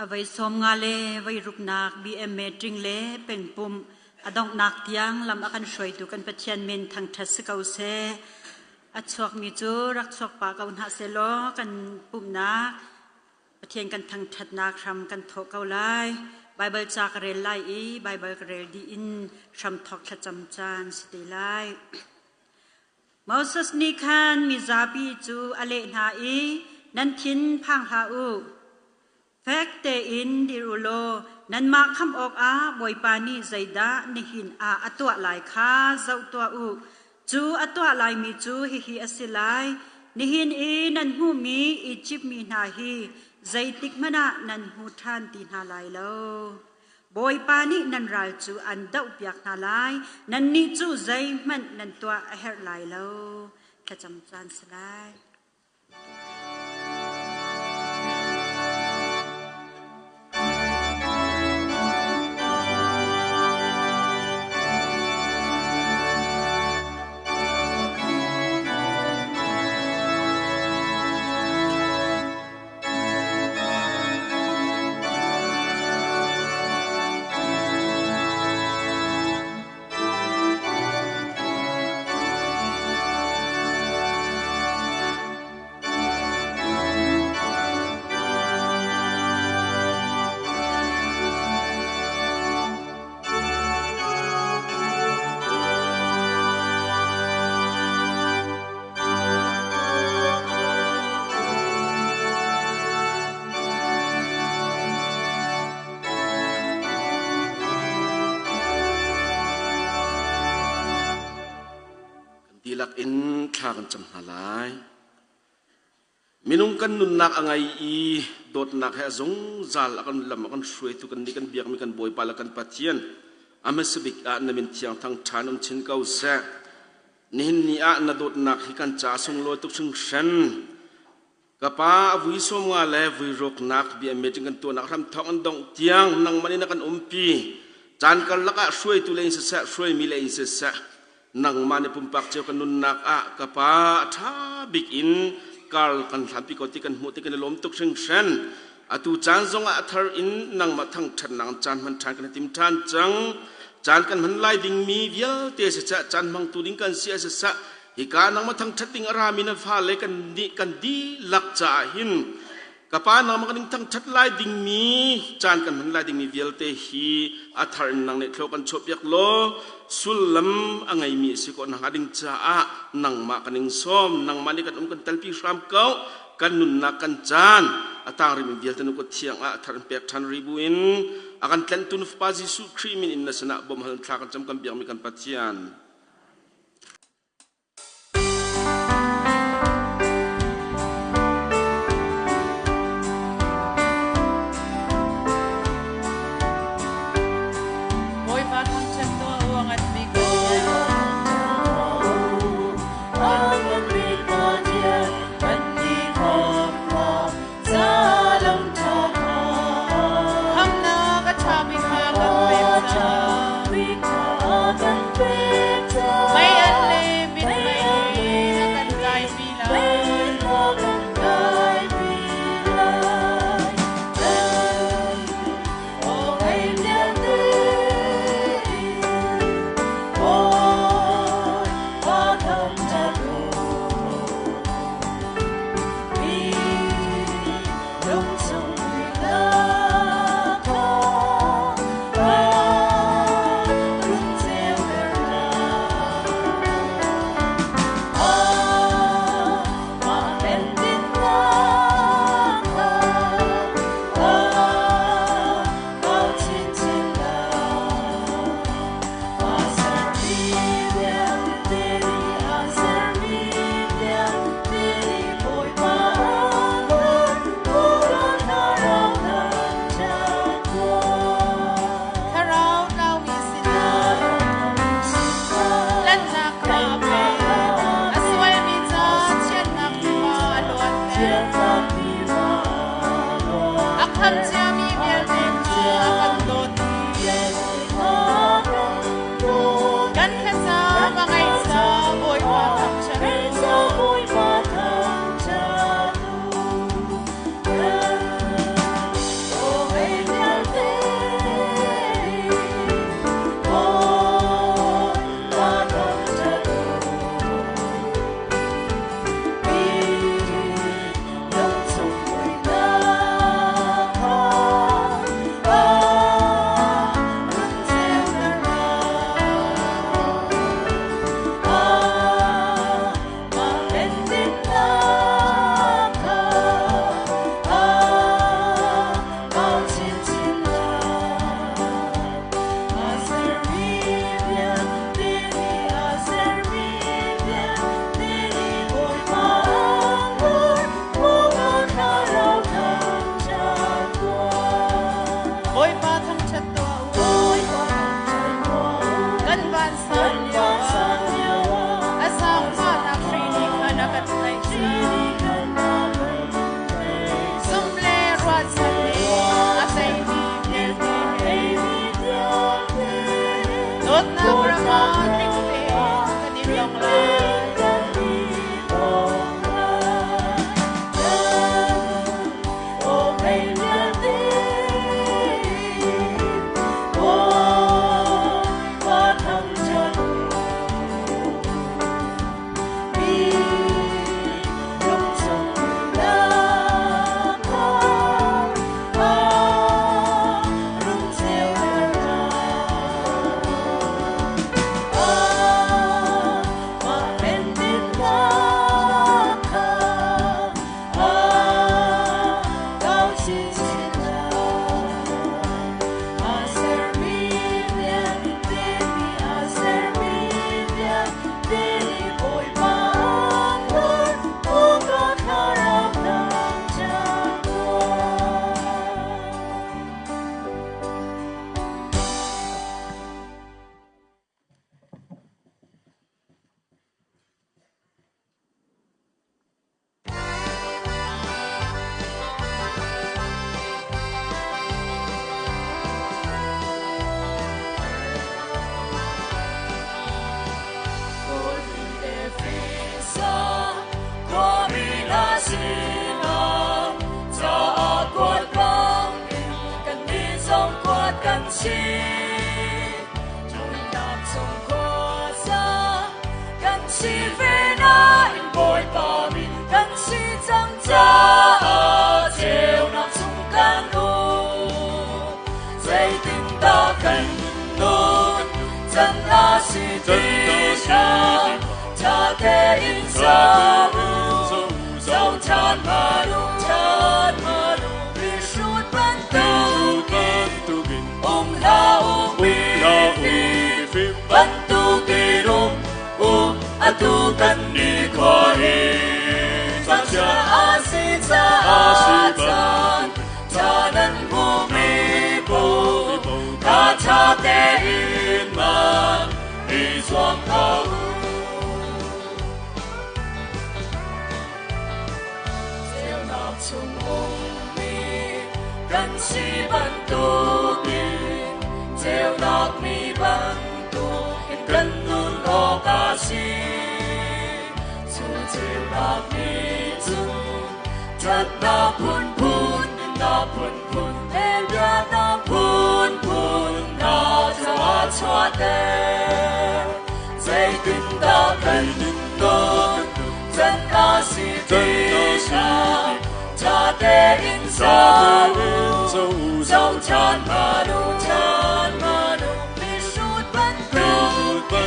A voi 50 le voi ruknak BM meeting le pengpumh a donghnak tiang lam a kan hruaitu kan Pathian min thangṭhat si ko seh. A chuakmi cu rak chuak pah ko hna sehlaw kan pumhnak Pathian kan thangṭhatnak hram kan thawh ko lai. Baibal ca ka rel lai i Baibal ka rel dih in hramthawk thlacam caan si te lai. Moses nih khan mizapi cu a leh hna i, Nan thin phang hlah u. Fek tein dir u law nanmah khamh awkah Bawipa nih zeidah nihin ah a tuah lai kha zoh tuah u. Cu a tuah laimi cu hihi a si lai: Nihin i nan hmuhmi Izipt mi hna hi zeitikhmanh ah nan hmu ṭhan ti hna lai lo. Bawipa nih nan ral cu an dohpiak hna lai, nannih cu zeihmanh nan tuah a herh lai lo. Thlacam caan si lai. Dihlak in thla kan cam hna lai. Minung kan nunnak a ngei i dawtnak he a zungzal a kan lam a kan hruaitu kan nih kan biakmi kan Bawipa le kan Pathian a hmasa bik ah na min thiang thang ṭhan um chin ko seh. Nihin ni ah na dawtnak hi kan ca sunglawi tuk hringhran. Ka pa a vui 50 le vui ruknak bia meeting kan tuahnak hram thawk an dongh tiang nangmah nih na kan umpi. Caan karlak ah hruaitu le in siseh, hruaimi le in siseh, nangmah nih pumpak cio kan nunnak ah ka pa a ṭha bik in kar kan hlanpi ko ti kan hmuh ti kan i lawm tuk hringhran. Atu caan zongah a thar in nangmah thangṭhatnak caan hman ṭhan kan i tim ṭhan cang. Caan kan hman lai dingmi vialte siseh, caan hmangtu ding kan si a siseh, hika nangmah thangṭhat ding a rami na fale kan nih kan dihlak caah hin ka pa nangmah kan in thangṭhat lai dingmi caan kan hman lai dingmi vialte hi a thar in nang nih thlaw kan chuahpiak law sullam a ngeimi a si ko nakhnga ding caah nangmah kan in sawm nangmah nih kan um kan telpi hram ko kan nunnak kan caan a tang rimi vialte nu kut thiang ah a thar in pek ṭhan ri buin a kan tlentu na Fapa Jesuh Khrih min in na sinah bawmhal thla kan cam kan biakmi kan Pathian. Bawipa thangṭhat tuah u, a ngan bik Khamnak a ṭha bik kha kan pek cang. si. Muihnak chung khuasa kan si ve nain Bawipa min kan si cang caah ceunak chung kan um. Zeitindah kan nun can a si tikah ṭha tein zoh u. Zoh ṭhan hmanh u, ṭhan hmanh u, mihrut bantukin um hlah u, mifim bantukin um u, atu kan nikhua hi caan a si caah caan ṭha nan hmumi paoh kha ṭha tein hman i zuam ko u. Ceunak chung ummi kan si bantukin ceunak mi bantukin kan nun awk a si. Cu ceunak nih cun ṭhatnak phunphun, nunnak phunphun, he biaknak phunphun hna cu a chuahter. Zeitindah kan nun can a si tikah ṭha tein zoh u, zoh ṭhan hmanh u, ṭhan hmanh u, mihrut bantukin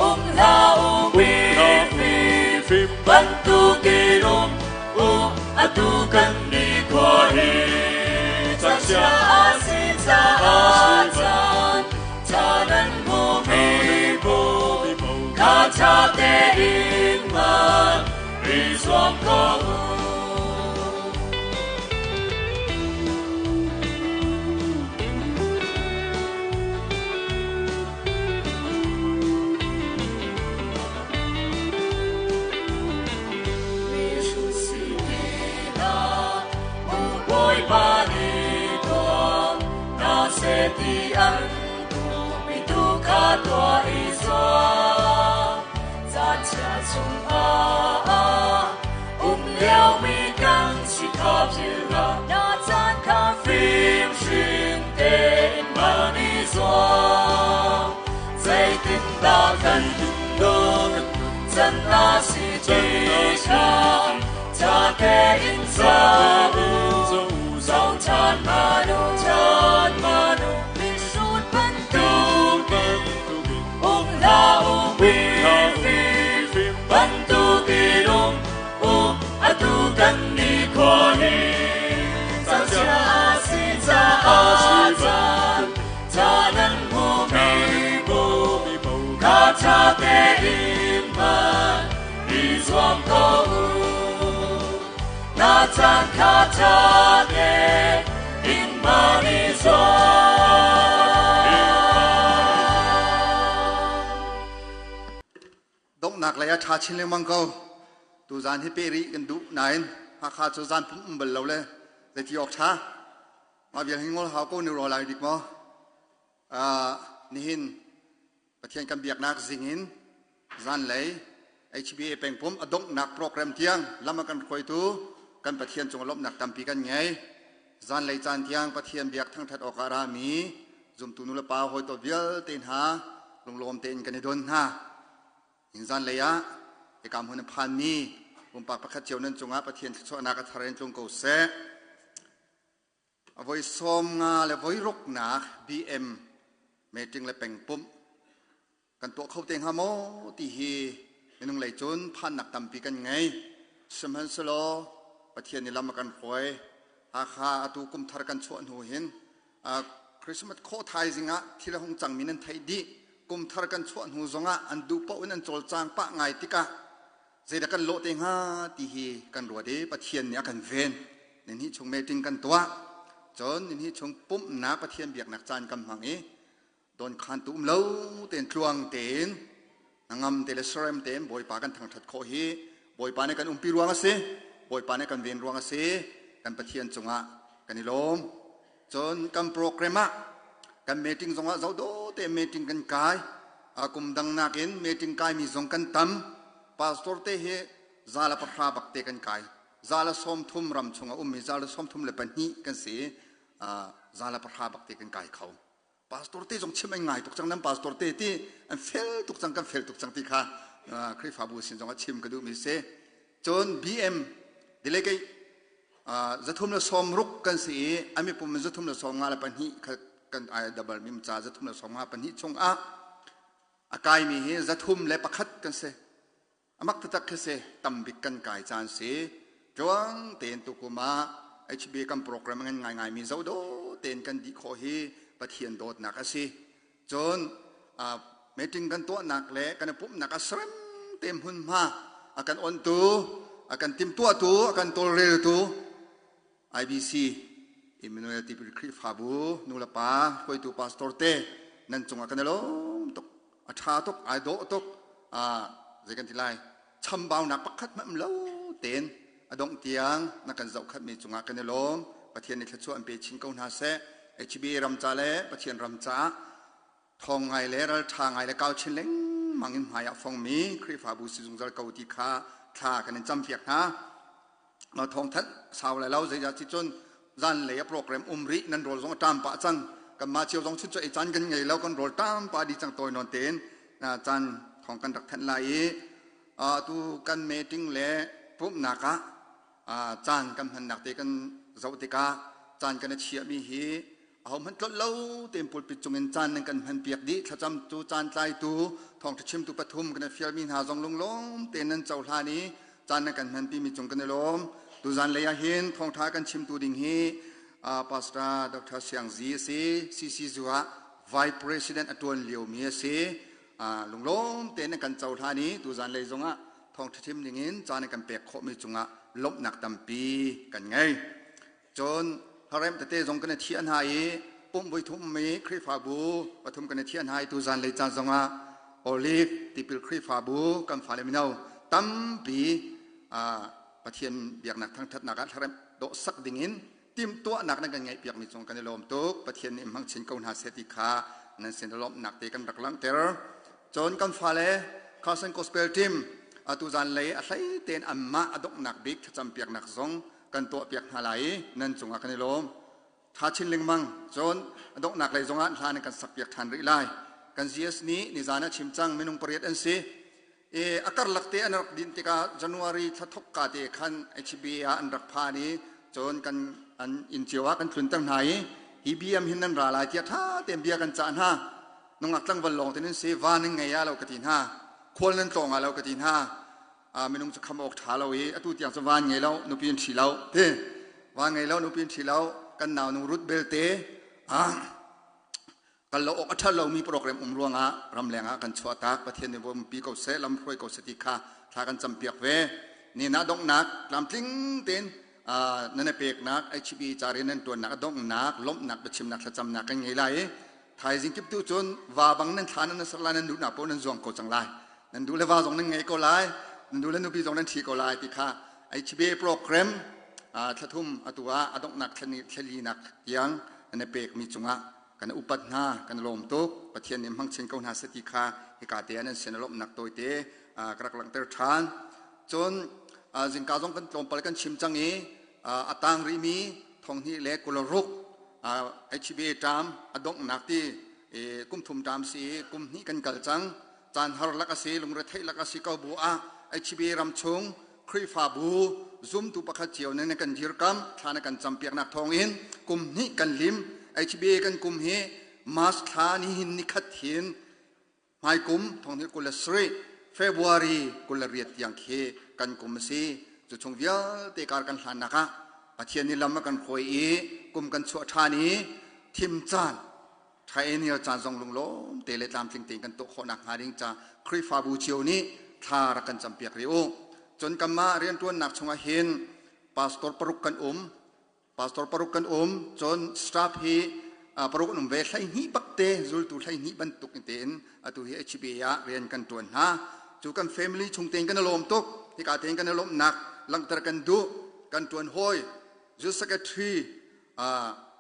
um hlah u, mifim bantukin um u, atu kan nikhua hi caan a si caah caan ṭha nan hmumi kha ṭha tein hman i zuam ko u. Mihrut si tinak Bawipa nih tuah hna seh ti an duhmi tu kha tuah i zuam. Caan chia chungah um liomi kan si kha philh hlah. Na caan kha fimhring tein hman i zuam. Zeitindah kan nun can a si tikah ṭha tein zoh u, zoh ṭhan hmanh u, ṭhan hmanh u, mihrut bantukin um hlah u, mifim bantukin um u, atu kan nikhua hi caan chia a si caah caan ṭha nan hmumi kha ṭha tein hman i zuam ko u. Na caan kha ṭha tein hman i zuam. Donghnak lei ah ṭha chin lengmang ko. Tuzaan hi peh rih kan duh nain Hakha cu zan pum um bal lo le zeiti awk ṭha. Mah vial hi ngol hau ko ni raw lai dik maw? Nihin Pathian kan biaknak zing in zanlei HBA pengpum a donghnak program tiang lam a kan hruaitu kan Pathian cung lawmhnak tampi kan ngei. Zanlei caan tiang Pathian biak thangṭhat awkah a rami zumtu nulepa hawidawt vialte hna lunglawm tein kan i don hna. In zanlei ah hika hmun a phanmi pumpak pakhat cio nan cungah Pathian thluachuahnak a thar in tlung ko seh. A voi 50 le voi ruknak BM meeting le pengpumh kan tuah kho te hnga maw ti hi minung lei cun phannak tampi kan ngei. Sihmanhsehlaw Pathian nih lam a kan hruai. Hakha atu kum thar kan chuah hnu hin Christmas khawh thaizing ah thil a hung cangmi nan theih dih. Kum thar kan chuah hnu zongah an duh paoh in an cawlcang pah ngai tikah zeidah kan lawh te hnga ti hi kan ruat i Pathian nih a kan ven. Nihnih chung meeting kan tuah. Cun nihnih chung pumhnak Pathian biaknak caan kan hmang i dawnkhantu um lo tein tluang tein hnangam te le serem tein Bawipa kan thangṭhat khawh hi Bawipa nih kan umpi ruang a si. Bawipa nih kan ven ruang a si. Kan Pathian cungah kan i lawm. Cun kan program ah kan meeting zongah zoh te meeting kan kai. Kum dang nakin meeting kaimi zong kan tam. Pastor te hi zala pahra bak te kan kai. Zala 30 ram chung a ummi zala 32 kan si. Zala pahra bak te kan kai kho. Pastor te zong chim an ngai tuk cang nan pastor te ti an fel tuk cang kan fel tuk cang ti kha Khrihfabu sin zong ah chim ka duhmi si. Cun BM delegate 360 kan si i a mipum in 352 kan ai double mim ca 352 chung ah a kaimi hi 301 kan si. Amak taktak khi si tambik kan kai caan si. Tluang tein tukum ah HB kan program ngan ngaingai mi zoh do tein kan dih khawh hi Pathian dawtnak a si. Cun meeting kan tuahnak le kan i pumhnak a serem te hmunhma a kan ontu, a kan timtuahtu, a kan tawlreltu IBC Emmanuel Tipil Khrihfabu nu le pa hruaitu pastor te nan cungah kan i lawm tuk. A ṭha tuk, ai dawh tuk. Zei kan ti lai? Chambaunak pakhat hmanh um lo tein a dongh tiang na kan zohkhatmi cungah kan i lawm. Pathian nih thluachuah an pe chin ko hna seh. HBA ram ca le Pathian ram caah thawng ngai le ralṭha ngai le kau chin lengmang in hmai ah fongmi Khrihfabu si zungzal ko ti kha thla kan in campiak hna. Thawngthanh sau lai lo zeizah ti cun zanlei a program um rih nan rawl zong a ṭam pah cang. Kanmah cio zong chuncaw ei caan kan ngei lo kan rawl ṭam pah dih cang tawi nawn tein caan thawng kan rak thanh lai i atu kan meeting le pumhnak ah caan kan hmannak te kan zoh tikah caan kan i chiahmi hi ahohmanh tlolh lo tein pulpit cungin caan nan kan hman piak dih thlacam tu caan tlaitu thawngṭha chimtu pathum kan i fialmi hna zong lunglawm tein nan cohlan i caan nan kan hmanpi mi cung kan i lawm. Tuzan lei ah hin thawngṭha kan chimtu ding hi Pastor Dr. Siang Zi a si. CC zu ah Vice President a ṭuan liomi a si. Lunglawm tein nan kan cohlan i tuzan lei zongah thawngṭha chim dingin caan nan kan pek khawhmi cungah lawmhnak tampi kan ngei. Cun hlaremh tete zong kan i thiah hna i pumh voi thum i Khrihfabu pathum kan i thiah hna i tuzan lei caan zongah Olive tipil Khrihfabu kan fale mino tampi Pathian biaknak thangṭhatnak ah hlaremh dawh sak dingin timhtuahnak nan kan ngeihpiakmi cung kan i lawm tuk. Pathian nih hmang chin ko hna seh ti kha nan sin lawmhnak te kan rak langhter. Cun kan fale Carson Gospel Team atu zan lei a hlei tein anmah a donghnak bik thlacampiaknak zong kan tuahpiak hna lai i nan cungah kan i lawm. Tha chin lengmang. Cun a donghnak lei zongah hla nan kan sakpiak ṭhan rih lai. Kan GS nih nizan a chim cang minung pariat an si. E, a karlak te an rak din tikah January thla thokka te khan HBA ah an rak phan i cun kan an inn cio ah kan tlunter hna i hi BM hin nan ra lai tiah ṭha tein bia kan cah hna. Nungak tlangval lawng te nan si, va nan ngei ah lo ka ti hna. Khual nan tlawng ah lo ka ti hna. Minung cu kham awk ṭha lo i atu tiang cu van ngei lo nupi in ṭhi lo ti van ngei lo nupi in ṭhi lo kan nau nu Ruth belte kal lo awk a ṭha lomi program um ruangah ramleng ah kan chuah tak. Pathian nih umpi ko seh, lam hruai ko seh ti kha thla kan campiak ve. Ni na donghnak tlamtling tein nan i peknak HB cari nan ṭuannak a donghnak lawmhnak biachimnak thlacamnak kan ngei lai i thaizing kip tu cun va bang nan thla nan ser lai, nan duhnak paoh nan zuang ko cang lai, nan duh le va zong nan ngei ko lai, nan duh le nupi zong nan ṭhi ko lai ti kha HBA program thlathum atu ah a donghnak thlalinak tiang nan i pekmi cungah kan upat hna, kan lawm tuk. Pathian nih hmang chin ko hna seh ti kha hika te ah nan sin a lawmhnak tawite ka rak langhter ṭhan. Cun zingka zong kan tlawmpal kan chim cang i a tang rihmi 2026 HBA term a donghnak ti kum thum term si i kum hnih kan kal cang. Caan har lak a si, lungretheih lak a si ko bu ah HBA ram chung Khrihfabu zumtu pakhat cio nan kan dirkamh, thla na kan campiaknak thawngin kum hnih kan lim. HBA kan kum hi March thla nihin nikhat hin hmaikum 2027 February 28 tiang khi kan kum a si. Cu chung vialte kar kan hlannak ah Pathian nih lam a kan hruai i kum kan chuah ṭhan i thim caan triennial caan zong lunglawm te le tlamtling tein kan tuah khawh nakhnga ding ca Khrihfabu cio nih thla rak kan campiak rih u. Cun kanmah rianṭuannak chungah hin pastor paruk kan um. Pastor paruk kan um. Cun staff hi paruk an um ve. 12 bak te zultu 12 bantuk tein atu hi HBA ah rian kan ṭuan hna. Cu kan family chung tein kan i lawm tuk. Hika tein kan i lawmhnak langhter kan duh. Kan ṭuan hawi Youth Secretary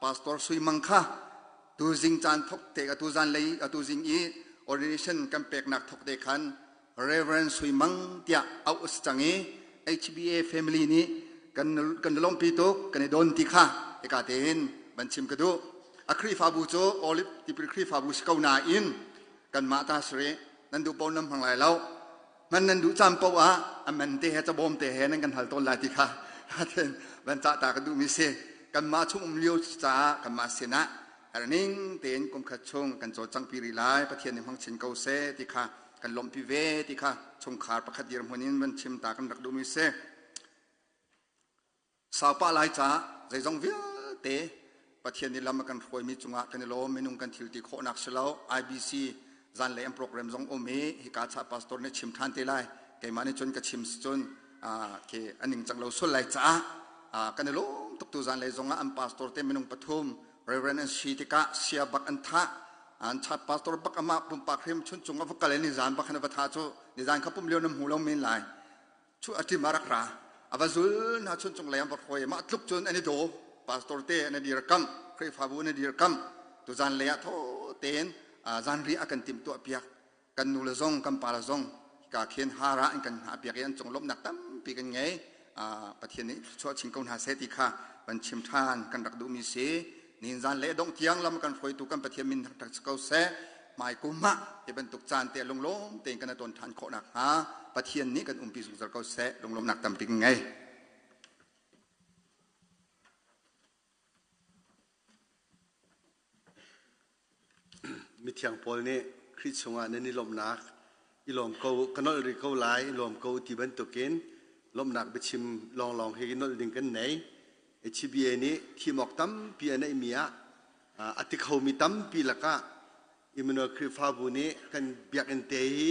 Pastor Sui Mang kha tuzing caan thok te atu zan lei atu zing i ordination kan peknak thok te khan Reverend Sui Mang tiah auh a si cang i HBA family nih kan kan lawmpi tuk, kan i don ti kha hika tein van chim ka duh. A Khrihfabu cu Olive tipil Khrihfabu si ko nain kanmah ta si rih. Nan duh paoh nan hmang lai lo. Man nan duh caan paoh ah a man te he cabawm te he nan kan hal tawn lai ti kha van cah ta ka duhmi si. Kanmah chung um lio caah kanmah sinah ning tein kum khat chung kan cawlcangpi rih lai. Pathian nih hmang chin ko seh ti kha kan lawmhpi ve ti kha chungkhar pakhat dirhmun in van chim ta kan rak duhmi si. Saupa lai ca zeizong vialte Pathian nih lam a kan hruaimi cungah kan i lawm. Minung kan thil ti khawhnak si lo. IBC zanlei an program zong um i hika cha pastor nih chim ṭhan te lai. Keimah nih cun ka chim si cun khi a ningcang lo sual lai caah kan i lawm tuk tu zanlei zongah an pastor te minung pathum Reverend an si tikah sia bak an thah. An chat pastor bak amah pumpak hrim chuncung a va kal i nizan bak khan a va thah cu nizan kha pum lio na hmu lo men lai. Chu a ṭim a rak ra. A va zul hna chuncung lei an va hruai. Mah tluk cun an i daw. Pastor te an i dirkamh. Khrihfabu an i dirkamh. Tuzan lei ah thaw tein zanriah a kan timhtuah piak. Kan nu le zong kan pa le zong hika khin hara an kan hngah piak i an cung lawmhnak tampi kan ngei. Pathian nih thluachuah chin ko hna seh ti kha van chim ṭhan kan rak duhmi si. Nihin zan le dongh tiang lam kan hruaitu kan Pathian min thangṭhat si ko seh. Hmai kum ah hi bantuk caan te lunglawm tein kan i ton ṭhan khawh nakhnga Pathian nih kan umpi zungzal ko seh. Lunglawmnak tampi kan ngei. Mithiang Paul nih Khrih chungah nan i lawmhnak i lawm ko ka nolh rih ko lai i lawm ko ti bantukin lawmhnak biachim lawnglawng hi nolh ding kan nei. HBA nih thim awk tampi a neihmi ah a ti khomi tampi lakah Immanuel Khrihfabu nih kan biakinn te hi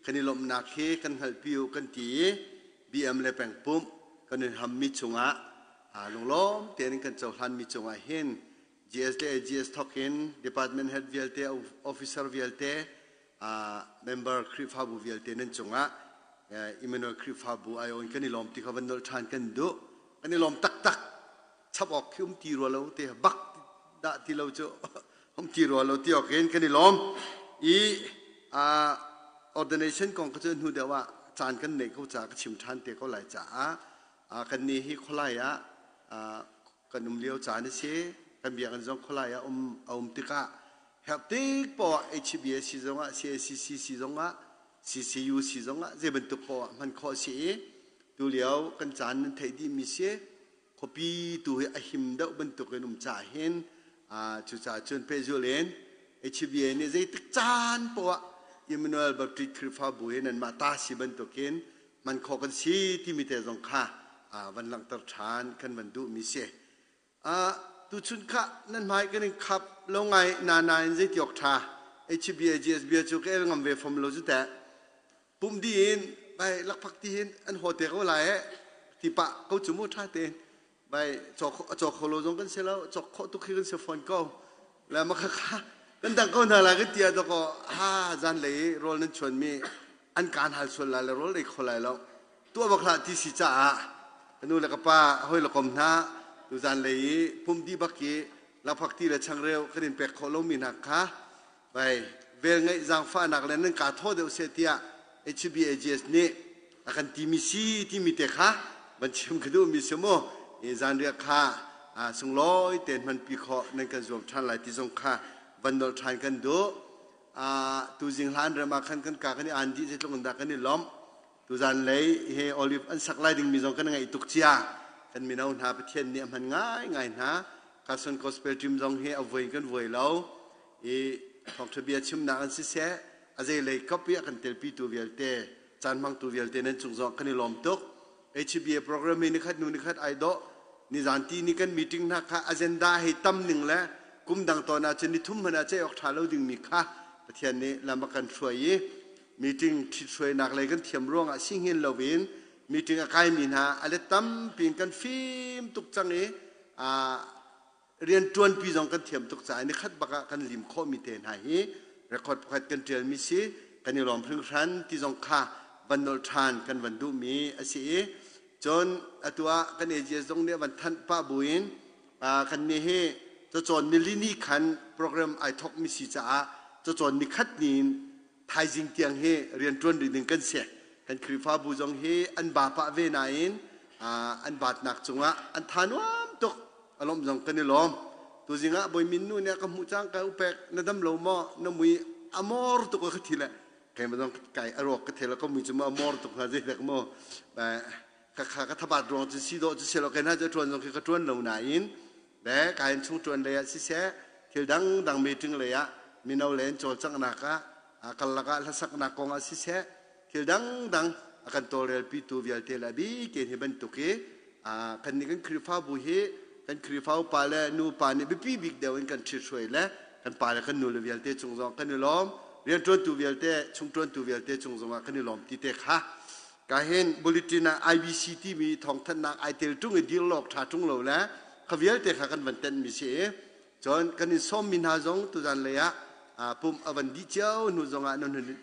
kan i lawmhnak hi kan hngalhpi u kan ti i BM le pengpumh kan in hammi chungah lunglawm tein kan cohlanmi cungah hin GS le AGS thawk in department head vialte, officer vialte, member Khrihfabu vialte nan cungah Emmanuel Khrihfabu aiawh in kan i lawm ti kha van nolh ṭhan kan duh. Kan i lawm taktak. Chap awk khi um ti rua lo te bak dah ti lo cu um ti rua lo ti awk in kan i lawm. I ordination kong kha cu hnu deuh ah caan kan neih ko caah ka chim ṭhan te ko lai caah kan nih hi khualai ah kan um lio caan a si. Kan biakinn zong khualai ah um a um tikah herh tik poah HBA si zongah CACC si zongah CCU si zongah zei bantuk poah hman khawh a si i tulio kan caan nan theih dihmi si khuapi tu hi a him deuh bantukin um ca hin cucaah cun pehzul in HBA nih zeitik caan poah Emmanuel Baptist Khrihfabu hi nanmah ta si bantukin hman khawh kan si timi te zong kha van langhter ṭhan kan van duhmi si. Tuchun kha nan hmai kan in khap lo ngai na nain zeiti awk ṭha HBA GSB cu ka el ngam ve fom lo cu teh. Pum di in vai lakphak ti hin an haw te ko lai eh ti pah ko cu mu ṭha tein vai cawk kho lo zong kan si lo cawk khawh tuk khi kan si fawn ko le ma kha kha kan dang ko hna lai kan ti ah dawkaw ha zan lei rawl nan chuan mi an kaan hal sual lai le rawl ei kho lai lo tuah bak hlah ti si caah ka nu le ka pa hawi le kom hna tuzan lei i pum di bak i lakphak ti le changreu kan in pek khawh lomi hna kha vai vel ngeih zaangfahnak le nan kaa thaw deuh seh tiah HBAGS nih a kan timi si timi te kha van chim ka duhmi si mu i zanriah kha sunglawi tein hmanpi khawh nan kan zuam ṭhan lai ti zong kha van nolh ṭhan kan duh. Tuzing hlan rem ah khan kan ka kan i aan dih zeitluk in dah kan i lawmh. Tuzan lei he olive an sak lai dingmi zong kan ngaih tuk cia. Kan mino hna Pathian nih a hman ngaingai hna. Carson Gospel Team zong hi a voi kan vuai lo. I thawngṭha bia chimnak an siseh, a zeilei kap i a kan telpitu vialte, caan hmangtu vialte nan cung zong kan i lawm tuk. HBA program hi nikhat hnu nikhat ai dawh. Nizan ti ni kan meeting hna kha agenda hei tam ning le kum dang tawn ahcun ni thum hmanh ah ceih awk ṭha lo dingmi kha Pathian nih lam a kan hruai i meeting ṭhithruainak lei kan thiam ruangah sihngin loin meeting a kaimi hna a let tampi in kan fim tuk cang i rianṭuanpi zong kan thiam tuk caah nikhat bak ah kan lim khawhmi te hna hi record pakhat kan ṭialmi si kan i lawm hringhran ti zong kha van nolh ṭhan kan van duhmi a si i cun atu ah kan AGS zong nih van thanh pah buin kan nih hi cacawn nilini khan program ai thawkmi si caah cacawn nikhat ni in thaizing tiang hi rianṭuan rih ding kan si. Kan Khrihfabu zong hi an ba pah ve nain an baatnak cungah an tha nuam tuk. A lawmh zong kan i lawm. Tuzing ah Bawimin nu nih a ka hmuh cang ka upek na dam lo maw na mui a mor tuk ka thi le keimah zong kai a ruak ka thei lo ka mui cu ma a mor tuk hnga zei dek maw ka kha ka thabat ruang cu si dawh cu si lo kai hna cu ṭuan zong khi ka ṭuan lo nain le kain chung ṭuan lei ah siseh thil dangdang meeting lei ah mino le an cawlcanghnak ah karlak ah hlasaknak kong ah siseh thil dangdang a kan tawlrelpitu vialte le a bik in hi bantuk hi kan nih kan Khrihfabu hi kan Khrihfa upa le nupa nih biapi bik deuh in kan ṭhithruai le kan pa le kan nu le vialte cung zong kan i lawm rianṭuantu vialte chungṭuantu vialte cung zongah kan i lawm ti te kha ka hin bulletin ah IBC timi thawngthanhnak ai tel ṭung i dir lawk ṭha ṭung lo le kha vialte kha kan van tenhmi si i cun kan in sawmmi hna zong tuzan lei ah pumh a van dih cio hnu zongah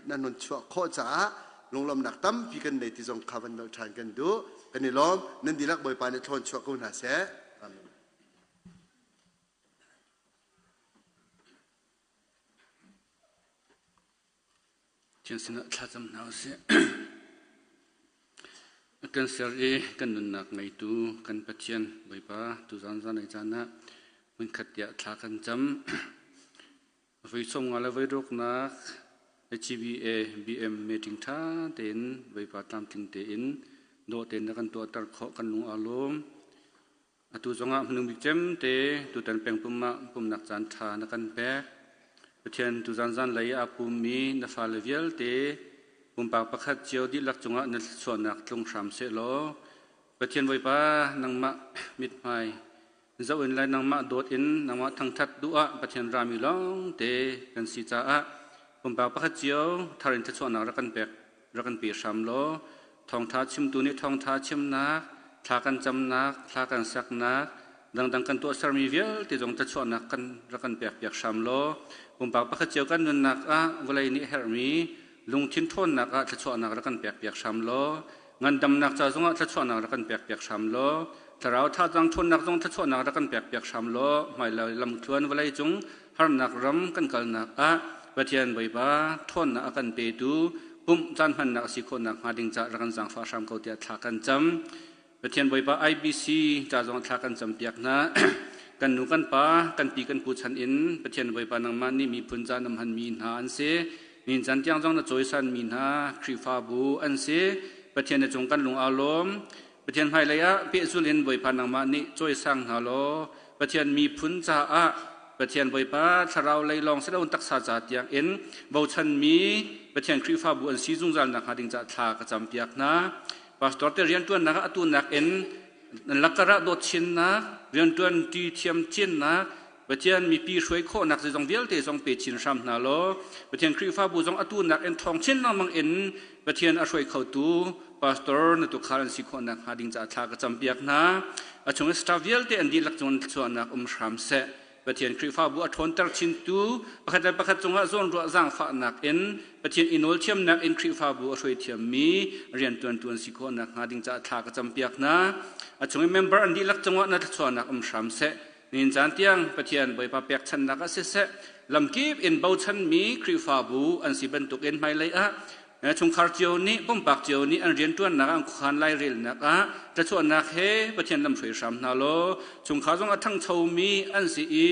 nan hun chuah khawh caah lunglawmnak tampi kan nei ti zong kha van nolh ṭhan kan duh. Kan i lawm. Nan dihlak Bawipa nih thlawn chuah ko hna seh. Amen. Thian sinah thlacam hna usih. Kan ser i kan nunnak ngeitu kan Pathian Bawipa tuzan zan ei caan ah hmunkhat tiah thla kan cam. Voi sawm nga le voi ruknak HBA BM meeting ṭha tein Bawipa tlamtling tein dawh tein na kan tuahter khawh kan lung aa lawm. Atu zongah hmanung bik cem te tutan pengpum ah pumnak caan ṭha na kan pek. Pathian tuzan zanlei aa pummi na fale vialte pumpak pakhat cio dihlak cungah na thluachuahnak tlung hram sehlaw Pathian Bawipa nangmah mithmai zoh in le nangmah dawt in nangmah thangṭhat duh ah Pathian rami lawngte kan si caah pumpak pakhat cio thar in thluachuahnak rak kan pek rak kan pe hram law thawngṭha chimtu nih thawngṭha chimnak thla kan camnak thla kan saknak dangdang kan tuahsermi vialte zong thluachuahnak kan rak kan pekpiak hram law pumpak pakhat cio kan nunnak ah vawlei nih herhmi lungthin ṭhawnnak ah thluachuahnak rak kan pekpiak hram law ngandamnak ca zongah thluachuahnak rak kan pekpiak hram law thlarau thazaang ṭhawnnak zong thluachuahnak rak kan pekpiak hram law hmailei lamthluan vawlei cung harnak ram kan kalnak ah Pathian Bawipa ṭhawnnak a kan petu pumh caan hmannak a si khawhnak hnga ding caah rak kan zaangfah hram ko tiah thla kan cam. Pathian Bawipa IBC ca zong thla kan campiak hna. Kan nu kan pa, kan pi kan pu chan in Pathian Bawipa nangmah nih miphun ca na hmanmi hna an si. Nin chan tiang zong na cawisanmi hna Khrihfabu an si. Pathian na cung kan lung aa lawm. Pathian hmailei ah pehzul in Bawipa nangmah nih cawisang hna law Pathian miphun caah Pathian Bawipa thlarau lei lawng si loin taksa ca tiang in bochanmi Pathian Khrihfabu an si zungzal nakhnga ding caah thla ka campiak hna. Pastor te rianṭuannak ah atu nakin lakar ah dawt chinnak, rianṭuan ṭi thiam chinnak, Pathian mipi hruai khawhnak zeizong vialte zong pe chin hram hna law Pathian Khrihfabu zong atu nakin ṭhawng chin lengmang in Pathian a hruai khotu pastor na tukhal an si khawh nakhnga ding caah thla ka campiak hna. A chung i staff vialte an dihlak cung thluachuahnak um hram seh. Pathian Khrihfabu a ṭhawnter chintu pakhat le pakhat cungah zawnruah zaangfahnak in Pathian i nawl thiamnak in Khrihfabu a hruai thiammi rianṭuantu an si khawh nakhnga ding caah thla ka campiak hna. A chung i member an dihlak cungah na thluachuahnak um hram seh. Nihin caan tiang Pathian Bawipa pekchanhnak ah siseh lamkip in bochanmi Khrihfabu an si bantukin hmailei ah chungkhar cio nih pumpak cio nih an rianṭuannak ah an khuakhan lairelnak ah tlachuahnak he Pathian lamhruai hram hna law chungkhar zong a ṭhangchomi an si i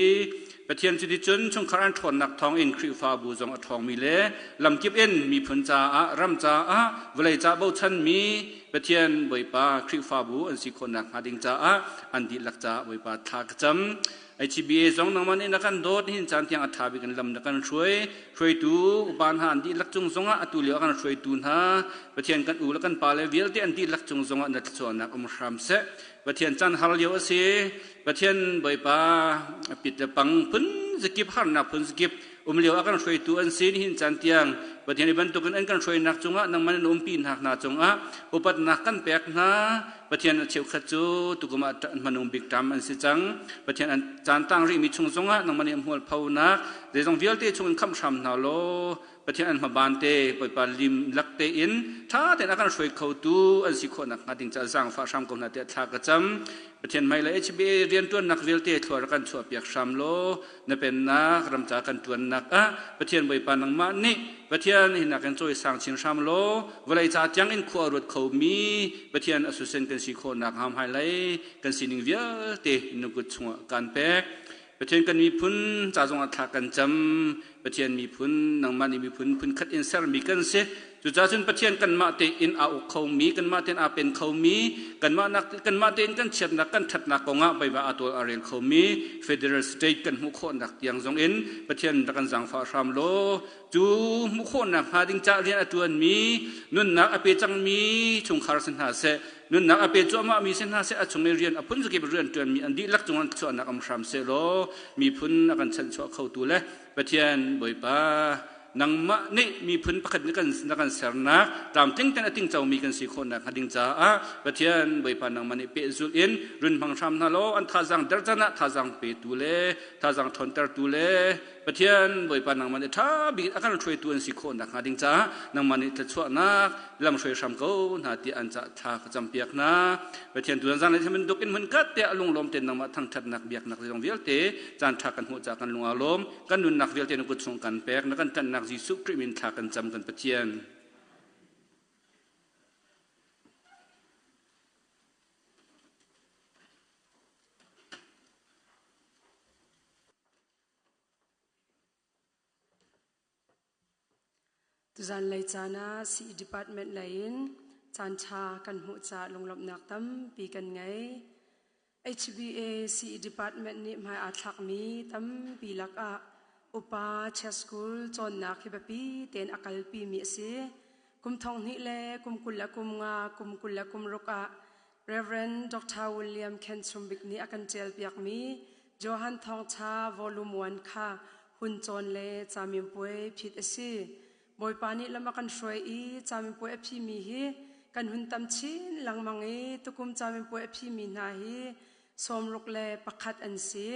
Pathian cuticun chungkhar an ṭhawnnak thawngin Khrihfabu zong a ṭhawngmi le lamkip in miphun caah ram caah vawlei ca bochanmi Pathian Bawipa Khrihfabu an si khawh nakhnga ding caah an dihlak caah Bawipa thla ka cam. HBA zong nangmah nih na kan dawt hin caan tiang a ṭha bik in lam na kan hruai. Hruaitu upa hna an dihlak cung zongah atu lio a kan hruaitu hna Pathian kan u le kan pa le vialte an dihlak cung zongah na thluachuahnak um hram seh. Pathian caan har lio a si. Pathian Bawipa pit le pang phun zakip harnak phun zakip um lio a kan hruaitu an si nihin caan tiang Pathian i bantukin an kan hruainak cungah nangmah nan umpi hna hna cungah upatnak kan pek hna. Pathian a cheukhat cu tukum ah hmanung bik ṭam an si cang. Pathian an caan tang rihmi chung zongah nangmah nih hmual phonak zeizong vialte chungin khamh hram hna law Pathian an hmaban te Bawipa lim lak tein ṭha tein a kan hruai khotu an si khawh nakhnga ding caah zaangfah hram ko hna tiah thla ka cam. Pathian hmai le HBA rianṭuannak vialte thlua rak kan chuahpiak hram law na pennak ramca kan ṭuannak ah Pathian Bawipa nangmah nih Pathian hinak in cawisang chin hram law vawlei ca tiang in khua ruat khomi Pathian a susen kan si khawhnak hnga hmailei kan sining vialte na kut chungah kan pek. Pathian kan miphun ca zongah thla kan cam. Pathian miphun nangmah nih miphun phunkhat in sermi kan si. Cucaah cun Pathian kanmah tein aa uk khomi, kanmah tein aa pen khomi, kanmah nak kanmah tein kan chiatnak kan ṭhatnak kongah Baibal aa tawl aa rel khomi federal state kan hmuh khawhnak tiang zong in Pathian rak kan zaangfah hram law cu hmuh khawhnak hnga ding ca rian a ṭuanmi nunnak a pe cangmi chungkhar si hna seh nunnak a pe cuahmahmi si hna seh a chung i rian a phun zakip rian ṭuanmi an dihlak cungah chuahnak um hram seh law miphun a kan chanhchuah khotu le Pathian Bawipa nangmah nih miphun pakhat na kan na kan sernak tlamtling ten a tingcomi kan si khawhnak hnga ding caah Pathian Bawipa nangmah nih pehzulh in run hmang hram hna law an thazaang der can ah thazaang petu le thazaang ṭhawntertu le Pathian Bawipa nangmah nih ṭha bik a kan hruaitu an si khawh nakhnga ding caah nangmah nih thluachuahnak lam hruai hram ko hna tiah an cah thla ka campiak hna. Pathian tu zan le bantuk in hmun kat te a lunglawm ten nangmah thangṭhatnak biaknak zeizong vialte caan ṭha kan hmuh caah kan lung aa lawm. Kan nunnak vialte na kut chung kan pek na kan ṭanhnak Jesuh Khrih min thla kan cam kan Pathian. Tuzanlei caan ah sii department lei in caanṭha kan hmuh caah lunglawmhnak tampi kan ngei. HBA sii department nih hmai aa thlakmi tampi lakah upa chess school cawnnak hi biapi tein a kalpimi a si. Kum thong hnih le kum 25, kum 26 ah Rev. Dr. William Khen Chumbik nih a kan ṭialpiakmi Johan Thawngṭha Volume 1 kha hun cawn le camimpuai phit a si. Bawipa nih lam a kan hruai i camimpuai a phimi hi kan hun tam chin lengmang i tukum camimpuai a phimi hna hi 61 an si.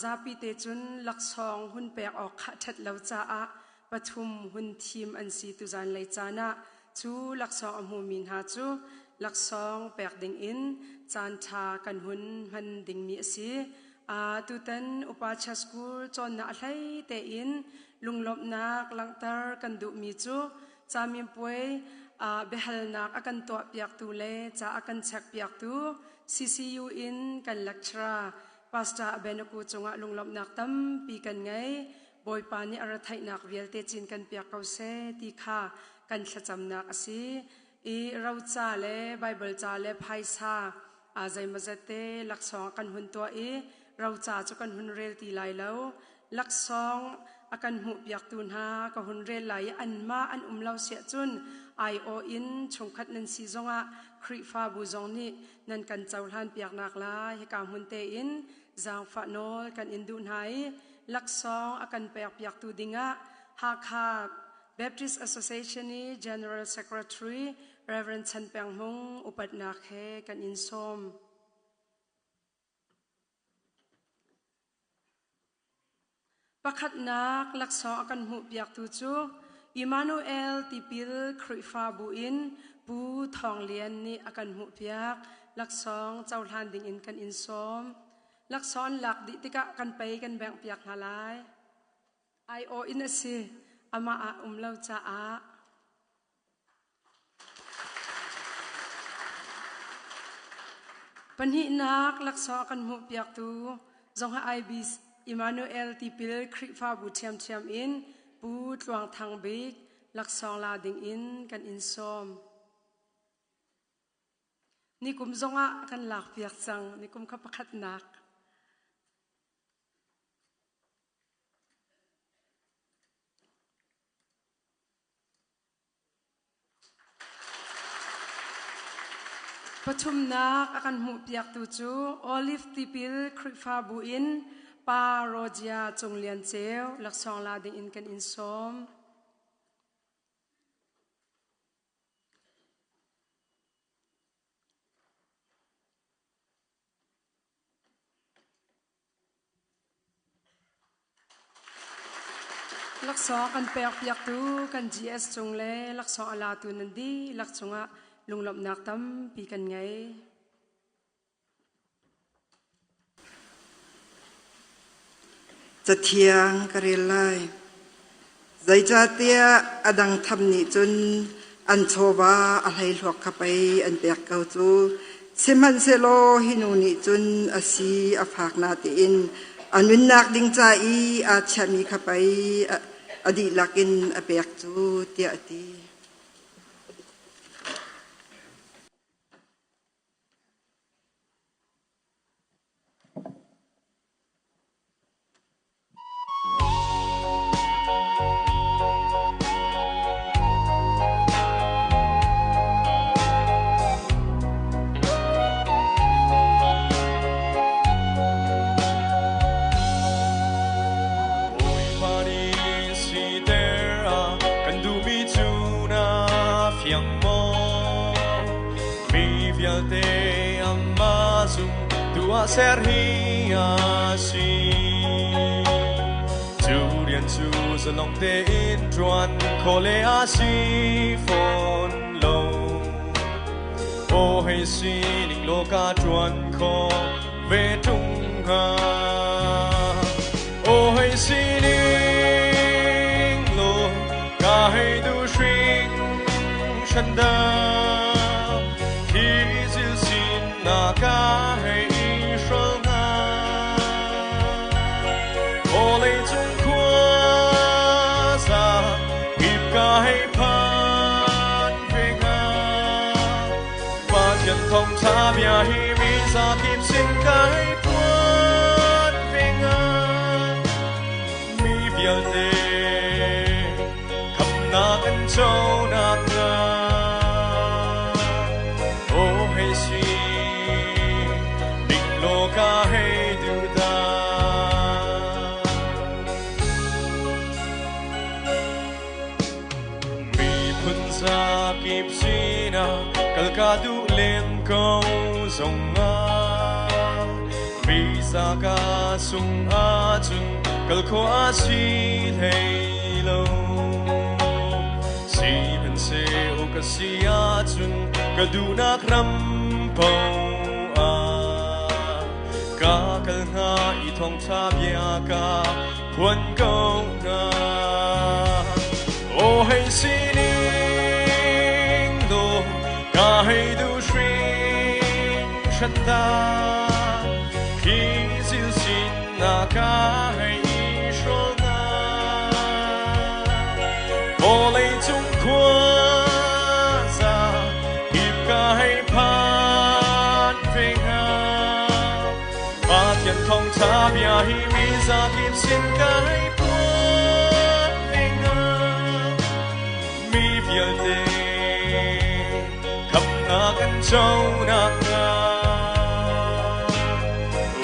Zapi te cun laksawng hun pek awk kha ṭhat lo caah pathum hun thim an si tuzan lei caan ah cu laksawng a hmumi hna cu laksawng pek dingin caanṭha kan hun hman dingmi a si. Tutan upa Church School cawnnak a hlei tein lunglawmhnak langhter kan duhmi cu camimpuai biahalnak a kan tuahpiaktu le ca a kan chekpiaktu CCU in kan lecturer Pastor Abenaku cungah lunglawmhnak tampi kan ngei. Bawipa nih a retheihnak vialte cin kan piak ko seh ti kha kan thlacamnak a si. I roca le Baibal ca le phaisa a zeimawzat te laksawng kan hun tuah i roca cu kan hun rel ti lai lo. Laksawng a kan hmuhpiaktu hna ka hun rel lai i anmah an um lo siah cun aiawh in chungkhat nan si zongah Khrihfabu zong nih nan kan cohlan piaknak lai hika hmun tein zaangfah nawl kan in duh hna i laksawng a kan pekpiaktu dingah Hakha Baptist Association i General Secretary Reverend Chan Peng Hmung upatnak he kan in sawm. Pakhatnak laksawng a kan hmuhpiaktu cu Emmanuel Tipil Khrihfabu in Pu Thawng Lian nih a kan hmuhpiak. Laksawng cohlan dingin kan in sawm. Laksawng an lak dih tikah kan pei kan bengh piak hna lai. Aiawh in a si. Amah ah um lo caah. Pahnihnak laksawng a kan hmuhpiaktu zongah IB Emmanuel Tipil Khrihfabu ṭhiamṭhiam in Pu Tluang Thang Bik laksawng la dingin kan in sawm. Nikum zongah kan lakpiak cang. Nikum kha pakhatnak. Pathumnak a kan hmuhpiaktu cu Olive Tipil Khrihfabu in Pa Rogia Cung Lian Ceu laksawng la ding in kan in sawm. Laksawng kan pekpiaktu kan GS cung le laksawng a latu nan dihlak cungah lunglawmhnak tampi kan ngei. Cathiang ka rel lai. Zeicahtiah a dang tham nih cun an chawva a hleihluak kha pei an pek ko cu. Sihmanhsehlaw hi nu nih cun a si a fak natein A nunnak ding ca i aa chiahmi kha pei a dihlak in a pek cu, tiah a ti. Bawipa nih siter a kan duhmi cu na fiang maw? Mi vialte amah zum tu ah ser hi a si. Cu rian cu zalong tein ṭuan khawh le a si fawn lo. Aw hei sining law ka ṭuan khawh ve ṭung hnga. Aw hei sining law ka hei duh hringhran dah. Hi zil sinah ka hei i hrol hnga. Vawleicung khuaza kip ka hei phan ve hnga. Pathian thawngṭha bia hi mi zakip sin ka hei phuan ve hnga. Mi vialte khamnak an co nakhnga. Aw hei si ning law ka hei duh dah. Miphun zakip sinah kal ka duh len ko zongah visa ka sung ahcun kal khawh a si hlei lo. Sihmanhsehlaw ka si ahcun ka duhnak ram paoh ah ka kal hnga i thawngṭha bia ka phuan ko hnga. Aw hei sining law ka hei duh hringhran dah. Hi zil sinah ka hei i hrawl hnga. Vawleicung khuaza kip ka hei phan ve hnga. Pathian thawngṭha bia hi mi zakip sin ka hei phuan ve hnga. Mi vialte khamnak an co nakhnga.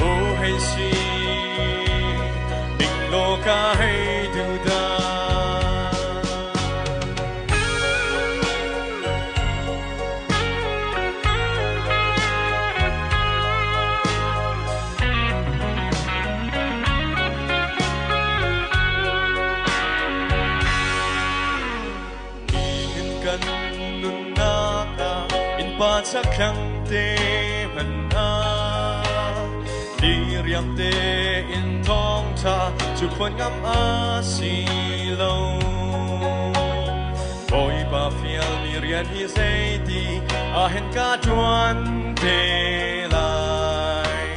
Aw hei si ning law ka hei duh dah. Nihin kan nunnak ah innpa chakthlang te hmanh ah diriam tein thawngṭha cu phuan ngam a si lo. Bawipa fialmi rian hi zeiti ah hen ka ṭuan te lai.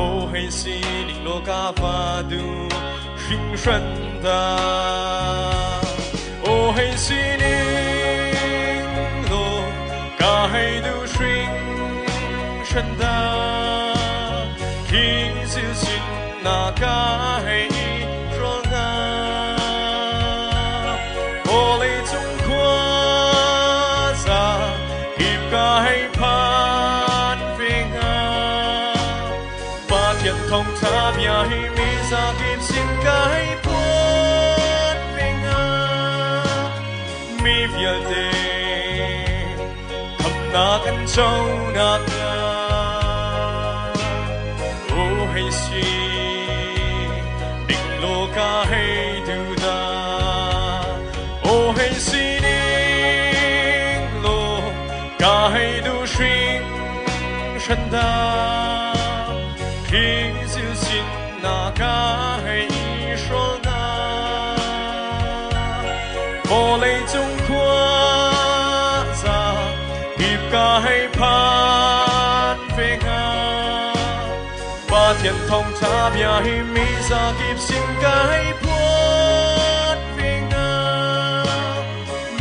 Aw hei sining law ka va duh hringhran dah. Aw hei sining law ka hei duh hringhran dah. Hi zil sinah ka hei i hrawl hnga. Vawleicung khuaza kip ka hei phan ve hnga. Pathian thawngṭha bia hi mi zakip sin ka hei phuan ve hnga. Mi vialte khamnak an co nakhnga. Aw hei si ning law ka hei duh dah. Aw hei si ning law ka hei duh hringhran dah. Hi zil sinah ka hei i hrawl hnga. Vawleicung khuaza kip ka hei phan ve hnga. Pathian thawngtha bia hi mi zakip sin kai phuan ve hnga.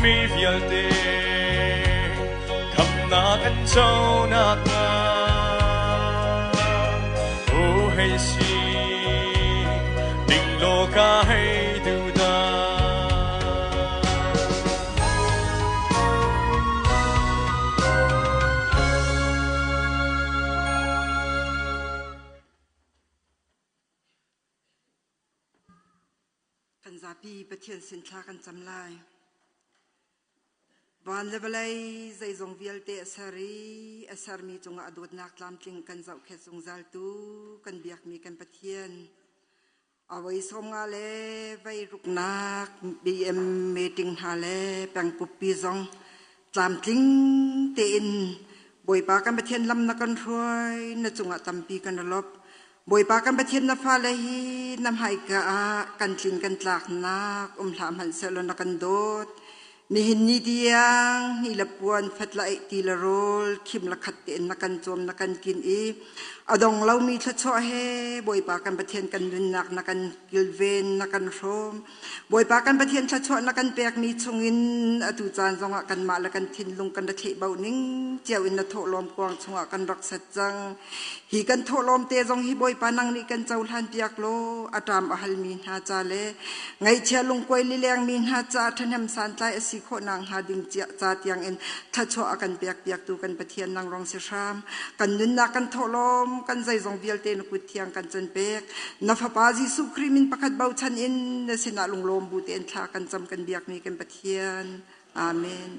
Mi vialte khamnak an co nakhnga. O hei si ding law ka hei duh dah. Kan zapi Pathian sin thla kan cam lai. Van le vawlei zeizong vialte a ser i a sermi cungah a dawtnak tlamtling kan zohkhet zungzaltu kan biakmi kan Pathian. A voi 50 le voi ruknak BM meeting hna le pengpuppi zong tlamtling tein Bawipa kan Pathian lam na kan hruai na cungah tampi kan i lawp. Bawipa kan Pathian na fale hi na hmaika ah kan tlin kan tlaknak um hlah hmanhsehlaw na kan dawt. Nihin ni tiang ni le puan fat la eih ti le rawl khim la khat tein na kan cawm na kan kin i a dong lomi thluachuah he Bawipa kan Pathian kan nunnak na kan kilven na kan hrawm. Bawipa kan Pathian thluachuah na kan pekmi chungin atu caan zongah kanmah le kan thinlung kan ra thlehbauh ning cio in na thawhlawm kuang chungah kan rak set cang. Hi kan thawhlawm te zong hi Bawipa nang nih kan cohlan piak law a ṭam a halmi hna ca le ngaihchia lungkuai lilengmi hna ca ṭhahnem santlai a si khawh nakhnga ding ca tiangin thluachuah a kan pek piaktu kan Pathian nang rong si hram. Kan nunnak kan thawhlawm kan zeizong vialte na kut thiang kan cun pek. Na Fapa Jesuh Khrih min pakhat bochan in na sinah lunglawm bu tein thla kan cam kan biakmi kan Pathian. Amen.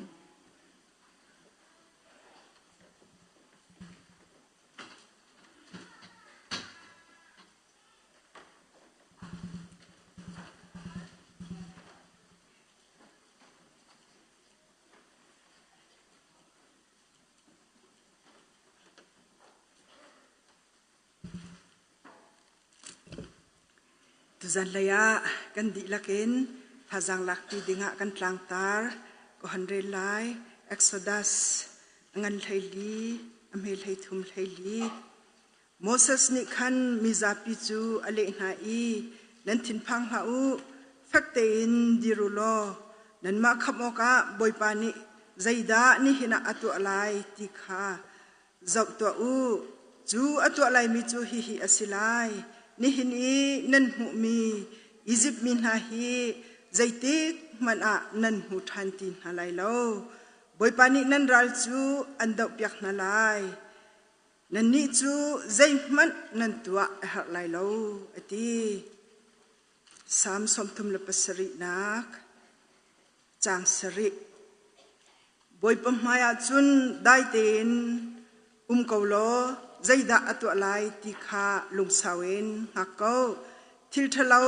Tuzanlei ah kan dihlak in thazaang lakpi dingah kan tlangtar ka hon rel lai. Exodus a ngan 14, a hme 33 14. Moses nih khan mizapi cu a leh hna i, Nan thinphang hlah u, fek tein dir u law nanmah khamh awkah Bawipa nih zeidah nihin ah a tuah lai ti kha Zoh tuah u, cu a tuah laimi cu hihi a si lai. Nihin i nan hmuhmi Izipt mi hna hi zeitik hmanh ah nan hmu ṭhan ti hna lai lo. Bawipa nih nan ral cu an dohpiak hna lai. Nannih cu zeihmanh nan tuah a herh lai lo, a ti. Salm 37nak caang sarih. Bawipa hmaiah cun dai tein um ko law zeidah a tuah lai ti kha lungsau in hngak ko. Thil ṭhalo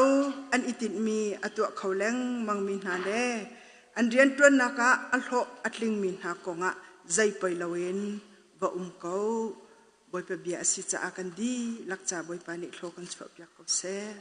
an i tinhmi a tuah kho lengmangmi hna le an rianṭuannak ah a hlawh a tlingmi hna kongah zei poi loin va um ko. Bawipa bia a si caah kan dihlak ca Bawipa nih thlaw kan chuahpiak ko seh.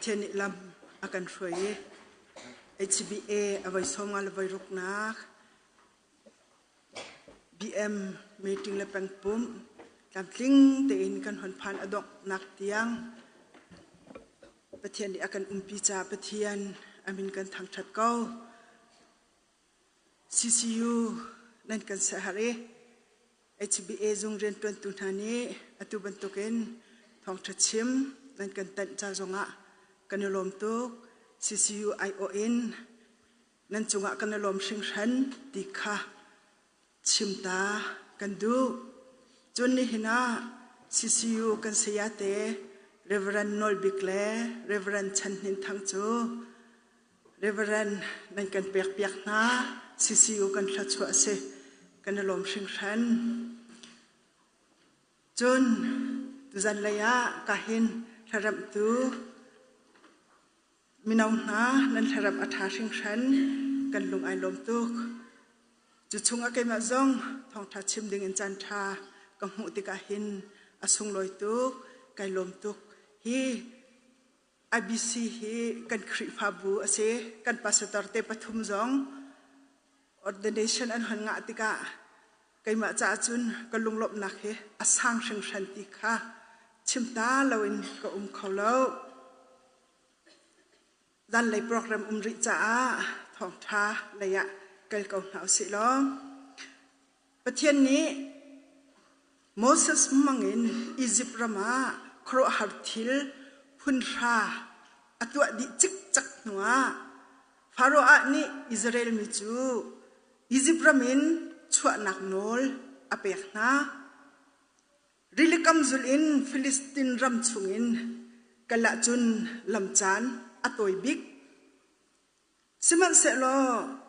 Pathian nih lam a kan hruai i HBA a voi 50 le voi ruknak BM meeting le pengpumh tlamtling tein kan hon phan a donghnak tiang Pathian nih a kan umpi caah Pathian a min kan thangṭhat ko. CCU nan kan sehar i HBA zung rianṭuantu hna nih atu bantukin thawngṭha chim nan kan tanh ca zongah kan i lawm tuk. CCU aiawh in nan cungah kan i lawm hringhran ti kha chim ta kan duh. Cun nihin ah CCU kan sayate Reverend Nawl Bik le Reverend Chan Hnin Thang cu Reverend nan kan pekpiak hna. CCU kan thluachuah a si. Kan i lawm hringhran. Cun tuzan lei ah kahin hlaremhtu mino hna nan hlaremh a ṭha hringhran. Kan lung ai lawm tuk. Cu chungah keimah zong thawngṭha chim ding in caan ṭha ka hmuh tikah hin a sunglawi tuk, kai lawm tuk. Hi IBC hi kan Khrihfabu a si. Kan pastor te pathum zong ordination an hon ngah tikah keimah caah cun ka lunglawmhnak hi a sang hringhran ti kha chim ta loin ka um kho lo. Zanlei program um rih caah thawngṭha lei ah kal ko hna usih law. Pathian nih Moses hmangin Izipt ram ah khuaruahhar thil phunhra a tuah dih cikcek hnuah Faraoh nih Israel mi cu Izipt ram in chuahnak nawl a pek hna. Rilikam zulh in Filistin ram chungin kal ahcun lam caan a tawi bik. Sihmanhsehlaw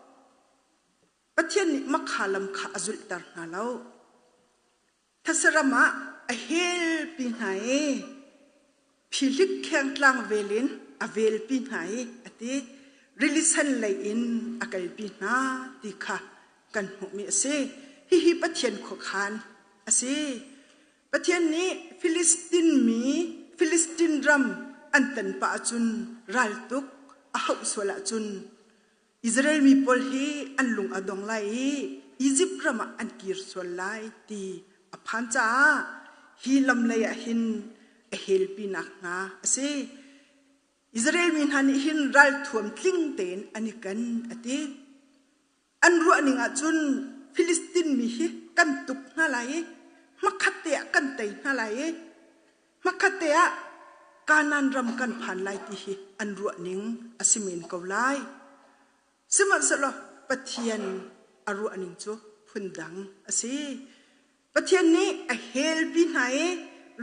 Pathian nih makha lam kha a zulhter hna lo. Thasaram ah a helpi hna i phihlik khengtlang vel in a velpi hna i a ti. Rili sen lei in a kalpi hna ti kha kan hmuhmi a si. Hihi Pathian khuakhan a si. Pathian nih Filistin mi Filistin ram an tan pah ahcun raltuk a hauh sual ahcun Israel mi pawl hi an lung a dong lai i Izipt ram ah an kir sual lai ti a phan caah hi lam lei ah hin a helpinak hna a si. Israel mi hna nih hin ralthuam tling tein an i ken a ti. An ruah ning ahcun Filistin mi hi kan tuk hna lai i hmakhat te ah kan tei hna lai i Hmakhatte ah Kanaan ram kan phan lai ti hi an ruah ning a si men ko lai. Sihmanhsehlaw Pathian a ruah ning cu phundang a si. Pathian nih a helpi hna i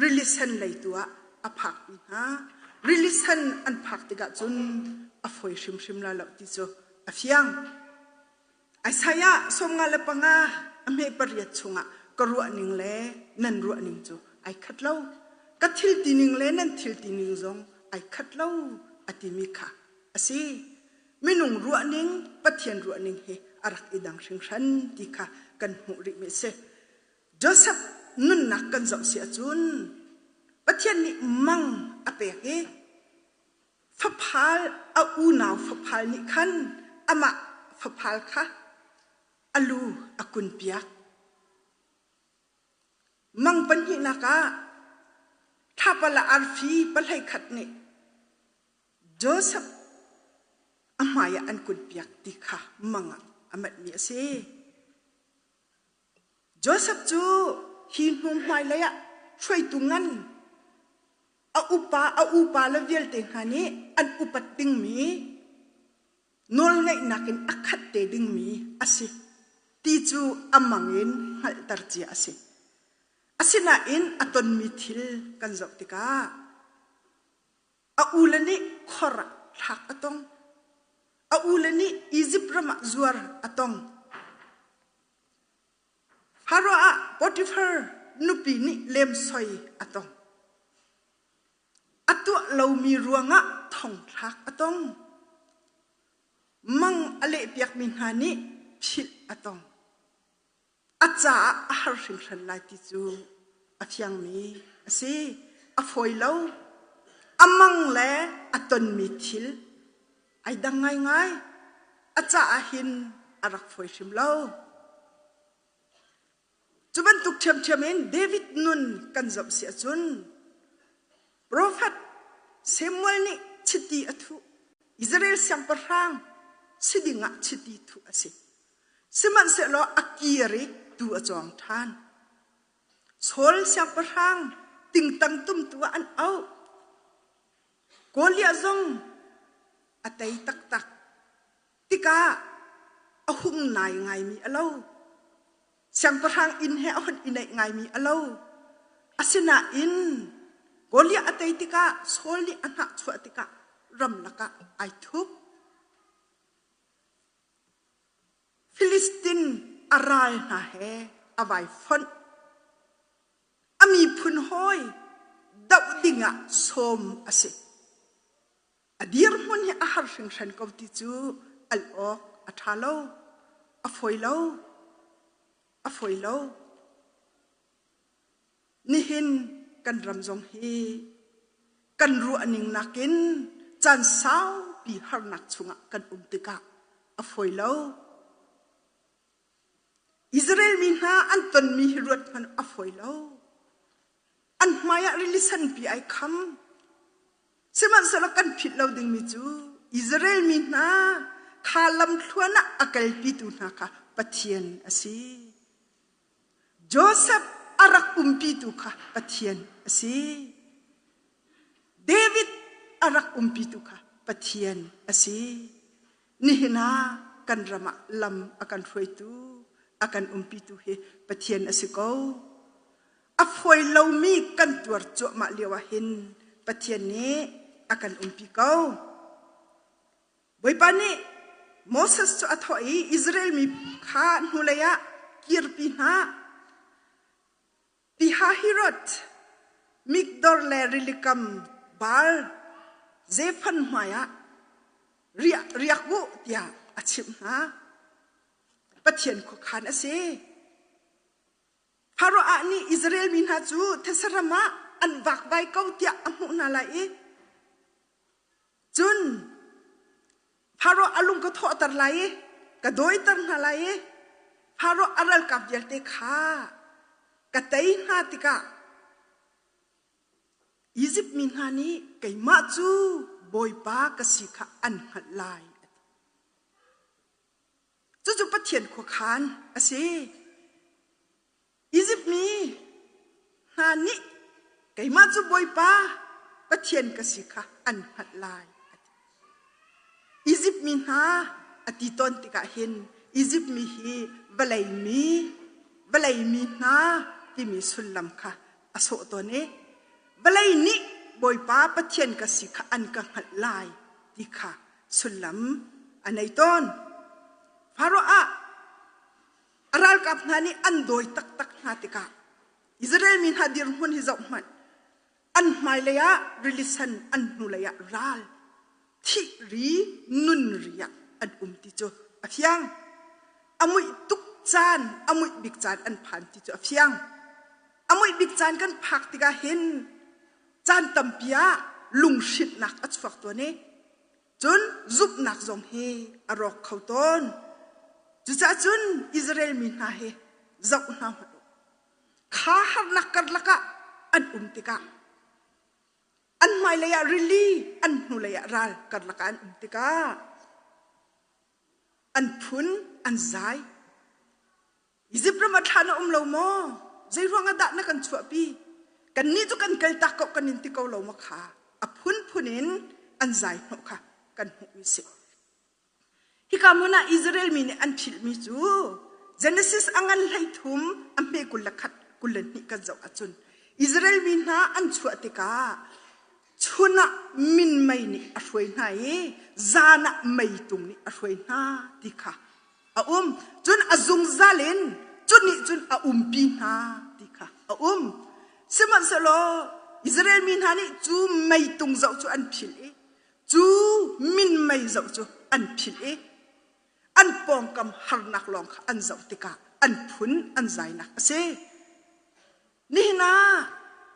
rili sen lei tu ah a phakpi hna. Rili sen an phak tikah cun a fawi hrimhrim lai lo ti cu a fiang. Isaiah 55 a hme pariat chungah ka ruah ning le nan ruah ning cu ai khat lo. Ka thil ti ning le nan thil ti ning zong ai khat lo a timi kha a si. Minung ruah ning, Pathian ruah ning hi a rak i dang hringhran ti kha kan hmuh rihmi a si. Joseph nunnak kan zoh si ahcun Pathian nih mang a pek i Faphal a unau faphal nih khan amah faphal kha a lu a kunpiak. Mang pahnihnak ah thlapa le arfi pahlei khat nih Joseph a hmaiah an kunpiak ti kha mang ah a manhmi a si. Joseph cu hi hnu hmailei ah hruaitu ngan a upa a upa le vialte hna nih an upat dingmi nawlngeihnak in a khat te dingmi a si ti cu a mang in hngalhter cia a si. Asinain a tonmi thil kan zoh tikah a ule nih khor ah thlak a tong. A ule nih Izipt ram ah zuar a tong. Faro ah Potifar nupi nih lemsoi a tong. A tuah lomi ruangah thongthlak a tong. Mang a lehpiakmi hna nih philh a tong. A caah a har hringhran lai ti cu a fiangmi a si. A fawi lo. A mang le a tonmi thil ai dang ngaingai. A caah hin a rak fawi hrim lo. Cu bantuk ṭhiamṭhiam in David nun kan zoh si ahcun profet Samuel nih chiti a thuh. Israel siangpahrang si dingah chiti thuh a si. Sihmanhsehlaw a kir i tuu a cawng ṭhan. Saul siangpahrang tingtang tumtu ah an auh. Goliath zong a tei taktak. Tikah a hung nai ngaimi a lo. Siangpahrang inn he a hun i naih ngaimi a lo. Asinain Goliath a tei tikah Saul nih a hnahchuah tikah ramlak ah ai thup. Filistin a ral hna he a vai fonh. A miphun hawi doh dingah sawm a si. A dirhmun hi a har hringhran ko ti cu al awk a ṭha lo, a fawi lo, a fawi lo. Nihin kan ram zong hi kan ruahning nakin caan saupi harnak chungah kan um tikah a fawi lo. Israel mi hna an tonmi hi ruat hmanh a fawi lo. An hmaiah rili sanpi ai kham. Sihmanhsehlaw kan philh lo dingmi cu Israel mi hna kha lamthluan ah a kalpitu hna kha Pathian a si. Joseph a rak umpitu kha Pathian a si. David a rak umpitu kha Pathian a si. Nihin ah kan ram ah lam a kan hruaitu, a kan umpitu hi Pathian a si ko. A fawi lomi kan tuar cuahmah lio ah hin Pathian nih a kan umpi ko. Bawipa nih Moses cu a thawh i Israel mi kha hnulei ah kirpi hna. Pihahirot, Migdor le rilikam Baal Zephon hmaiah riak, riak u tiah a chimh hna. Pathian khuakhan a si. Pharaoh nih Israel mi hna cu these ram ah an vakvai ko tiah a hmuh hna lai i cun Pharaoh a lung ka thawhter lai i ka dawiter hna lai i Pharaoh a ralkap vialte kha ka tei hna tikah Izipt mi hna nih keimah cu Bawipa ka si kha an hngalh lai. Cucu Pathian khuakhan a si. Izipt mi hna nih keimah cu Bawipa Pathian ka si kha an hngalh lai. Izipt mi hna a ti tawn tikah hin Izipt mi hi vawlei mi, vawlei mi hna timi sullam kha a sawh tawn i vawlei nih Bawipa Pathian ka si kha an ka hngalh lai ti kha sullam a nei tawn. Faro ah A ralkap hna nih an dawi taktak hna tikah Israel mi hna dirhmun hi zoh hmanh. An hmailei ah rili sen, an hnulei ah ral, thih ri, nun ri ah an um ti cu a fiang. A muih tuk caan, a muih bik caan an phan ti cu a fiang. A muih bik caan kan phak tikah hin caan tampi ah lunghrinhnak a chuak tawn i Cun zumhnak zong hi a rawk kho tawn. Cucaah cun Israel mi hna hi zoh hna hmanh u. Kha harnak karlak ah an um tikah an hmailei ah rili, an hnulei ah ral karlak ah an um tikah an phun an zai. Izipt ram ah thla na um lo maw? Zei ruangah dah na kan chuahpi? Kannih cu kan kaltak ko kan in ti ko lo maw kha? A phunphun in an zai hnawh kha kan hmuhmi si. Hika hmun ah Israel mi nih an philhmi cu Genesis a ngan 13 a hme 21 22 kan zoh ahcun Israel mi hna an chuah tikah chun ah minmei nih a hruai hna i zan ah meitung nih a hruai hna ti kha a um cun a zungzal in cu nih cun a umpi hna ti kha a um sihmanhsehlaw Israel mi hna nih cu meitung zoh cu an philh i cu minmei zoh cu an philh i an pawngkam harnak lawng kha an zoh tikah an phun an zainak a si nihin ah.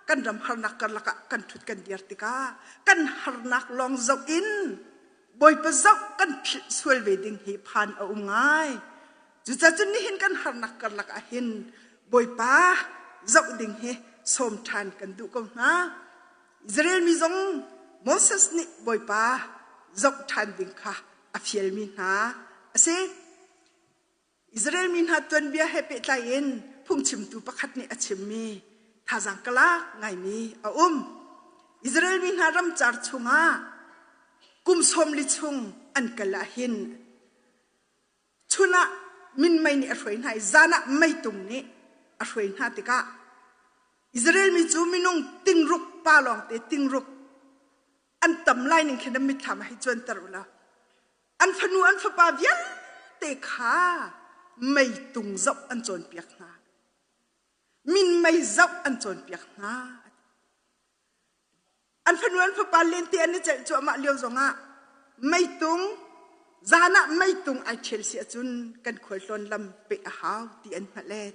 kan ram harnak karlak ah kan ṭhut kan dir tikah kan harnak lawng zoh in Bawipa zoh kan philh sual ve ding hi phan a um ngai. Cucacun nihin kan harnak karlak ah hin Bawipa zoh ding hi sawm ṭhan kan duh ko hna. Israel mi zong Moses nih Bawipa zoh ṭhan ding kha a fialmi hna a si. Israel mi hna tuanbia he pehtlai in phungchimtu pakhat nih a chimmi thazaang ka lak ngaimi a um. Israel mi hna ramcar chungah kum 40 chung an kal ah hin chun ah minmei nih a hruai hna i zan ah meitung nih a hruai hna tikah Israel mi cu minung tingruk pa lawngte tingruk an tam lai ning khin an mitthlam ah hei cuanter u law An fanu an fapa vialte kha meitung zoh an cawnpiak hna. Minmei zoh an cawnpiak hna. An fanu an fapa lente an i celh cuahmah lio zongah meitung zan ah meitung ai ṭhial si ahcun kan khualtlawn lam peh a hau ti an hngalh ee.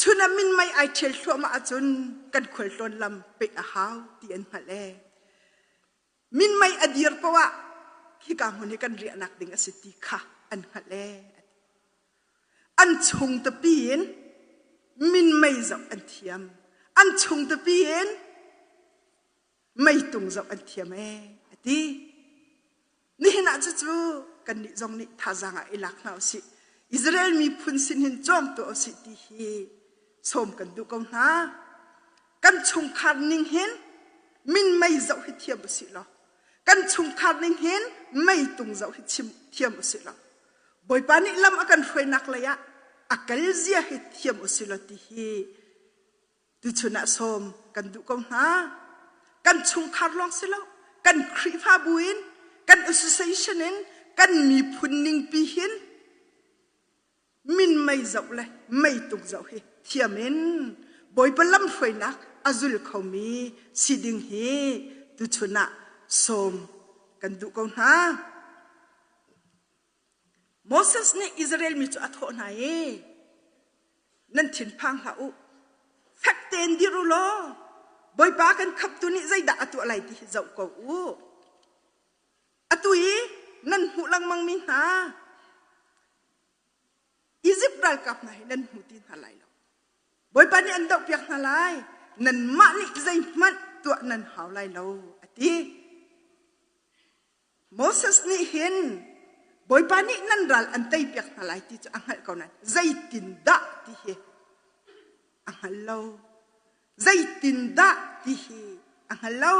Chun ah minmei ai ṭhial thluahmah ahcun kan khualtlawn lam peh a hau ti an hngalh ee. Minmei a dir poah ah hika hmun hi kan riahnak ding a si ti kha an hngalh ee. An chung tapi in minmei zoh an thiam. An chung tapi in meitung zoh an thiam ee a ti. Nihin ah cucu kannih zong nih thazaang ah i lak hna usih. Israel miphun sin hin cawng tuah usih ti hi sawm kan duh ko hna. Kan chungkhar ning hin minmei zoh hi thiam usih law kan chungkhar ning hin meitung zoh hi chim thiam usih law Bawipa nih lam a kan hruainak lei ah a kal zia hi thiam usih law ti hi tuchun ah sawm kan duh ko hna. Kan chungkhar lawng si lo, kan Khrihfabu in, kan association in, kan miphun ningpi hin minmei zoh le meitung zoh hi thiam in Bawipa lamhruainak a zul khomi si ding hi tuchun ah sawm kan duh ko hna. Moses nih Israel mi cu a thawh hna i nan thinphang hlah u fek tein dir u law Bawipa kan khamhtu nih zeidah a tuah lai ti hi zoh ko u. Atu i nan hmuh lengmangmi hna Izipt ralkap hna hi nan hmu ti hna lai lo. Bawipa nih an dohpiak hna lai. Nanmah nih zeihmanh tuah nan hau lai lo, a ti. Moses nih hin Bawipa nih nan ral an teipiak hna lai ti cu a hngalh ko nain zeitindah ti hi a hngal lo. Zeitindah ti hi a hngal lo.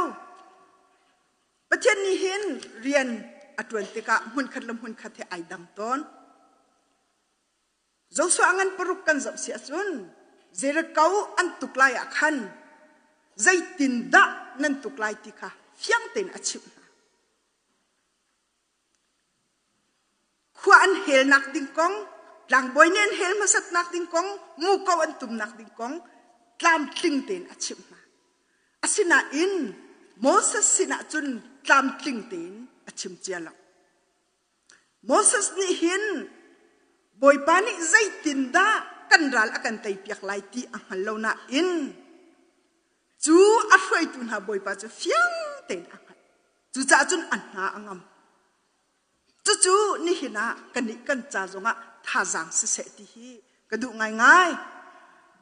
Pathian nih hin rian a ṭuan tikah hmunkhat le hmunkhat he ai dang tawn. Joshua ngan paruk kan zoh si ahcun Jericho an tuk lai ah khan zeitindah nan tuk lai ti kha fiang tein a chimh hna. Khua an helnak ding kong, tlangbawi nih an hel hmasatnak ding kong, muko an tumnak ding kong tlamtling tein a chimh hna. Asinain Moses sinah cun tlamtling tein a chim cia lo. Moses nih hin Bawipa nih zeitindah kan ral a kan teipiak lai ti a hngal lo nain cu a hruaitu hna Bawipa cu fiang tein a hngalh. Cucaah cun a hna a ngam. Cucu nihin ah kannih kan ca zongah thazaang siseh ti hi ka duh ngaingai.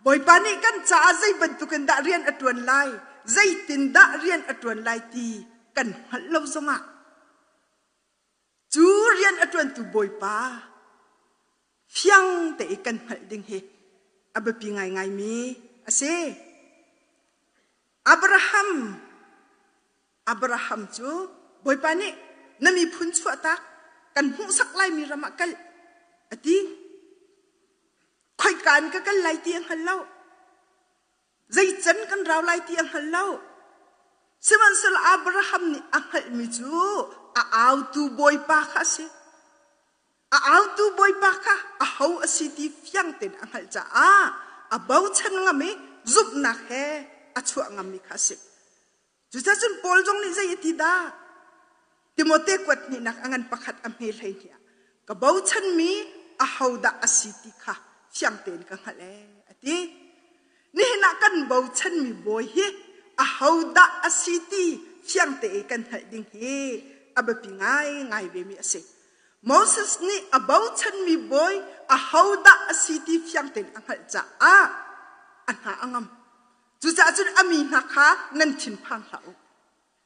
Bawipa nih kan caah zei bantukin dah rian a ṭuan lai, zeitindah rian a ṭuan lai ti kan hngalh lo zongah cu rian a ṭuantu Bawipa fiang te i kan hngalh ding hi a biapi ngaingaimi a si. Abraham Abraham cu Bawipa nih na miphun chuahtak kan hmuhsak laimi ram ah kal a ti. Khoika in ka kal lai ti a hngal lo. Zeican kan rau lai ti a hngal lo. Sihmanhsehlaw Abraham nih a hngalhmi cu a autu Bawipa kha a si. A autu Bawipa kha aho a si ti fiang tein a hngalh caah a bochan ngam i zumhnak he a chuah ngammi kha a si. Cucaah cun Paul zong nih zei a ti dah? Timote kuat hnihnak a ngan pakhat a hme 12 ah ka bochanmi ahodah a si ti kha fiang tein ka hngalh ee a ti. Nihin ah kan Kan bochanmi bawi hi ahodah a si ti fiang te i kan hngalh ding hi a biapi ngaingai vemi a si. Moses nih a bochanmi bawi ahodah a si ti fiang tein a hngalh caah a hna a ngam. Cucaah cun a mi hna kha nan thinphang hlah u.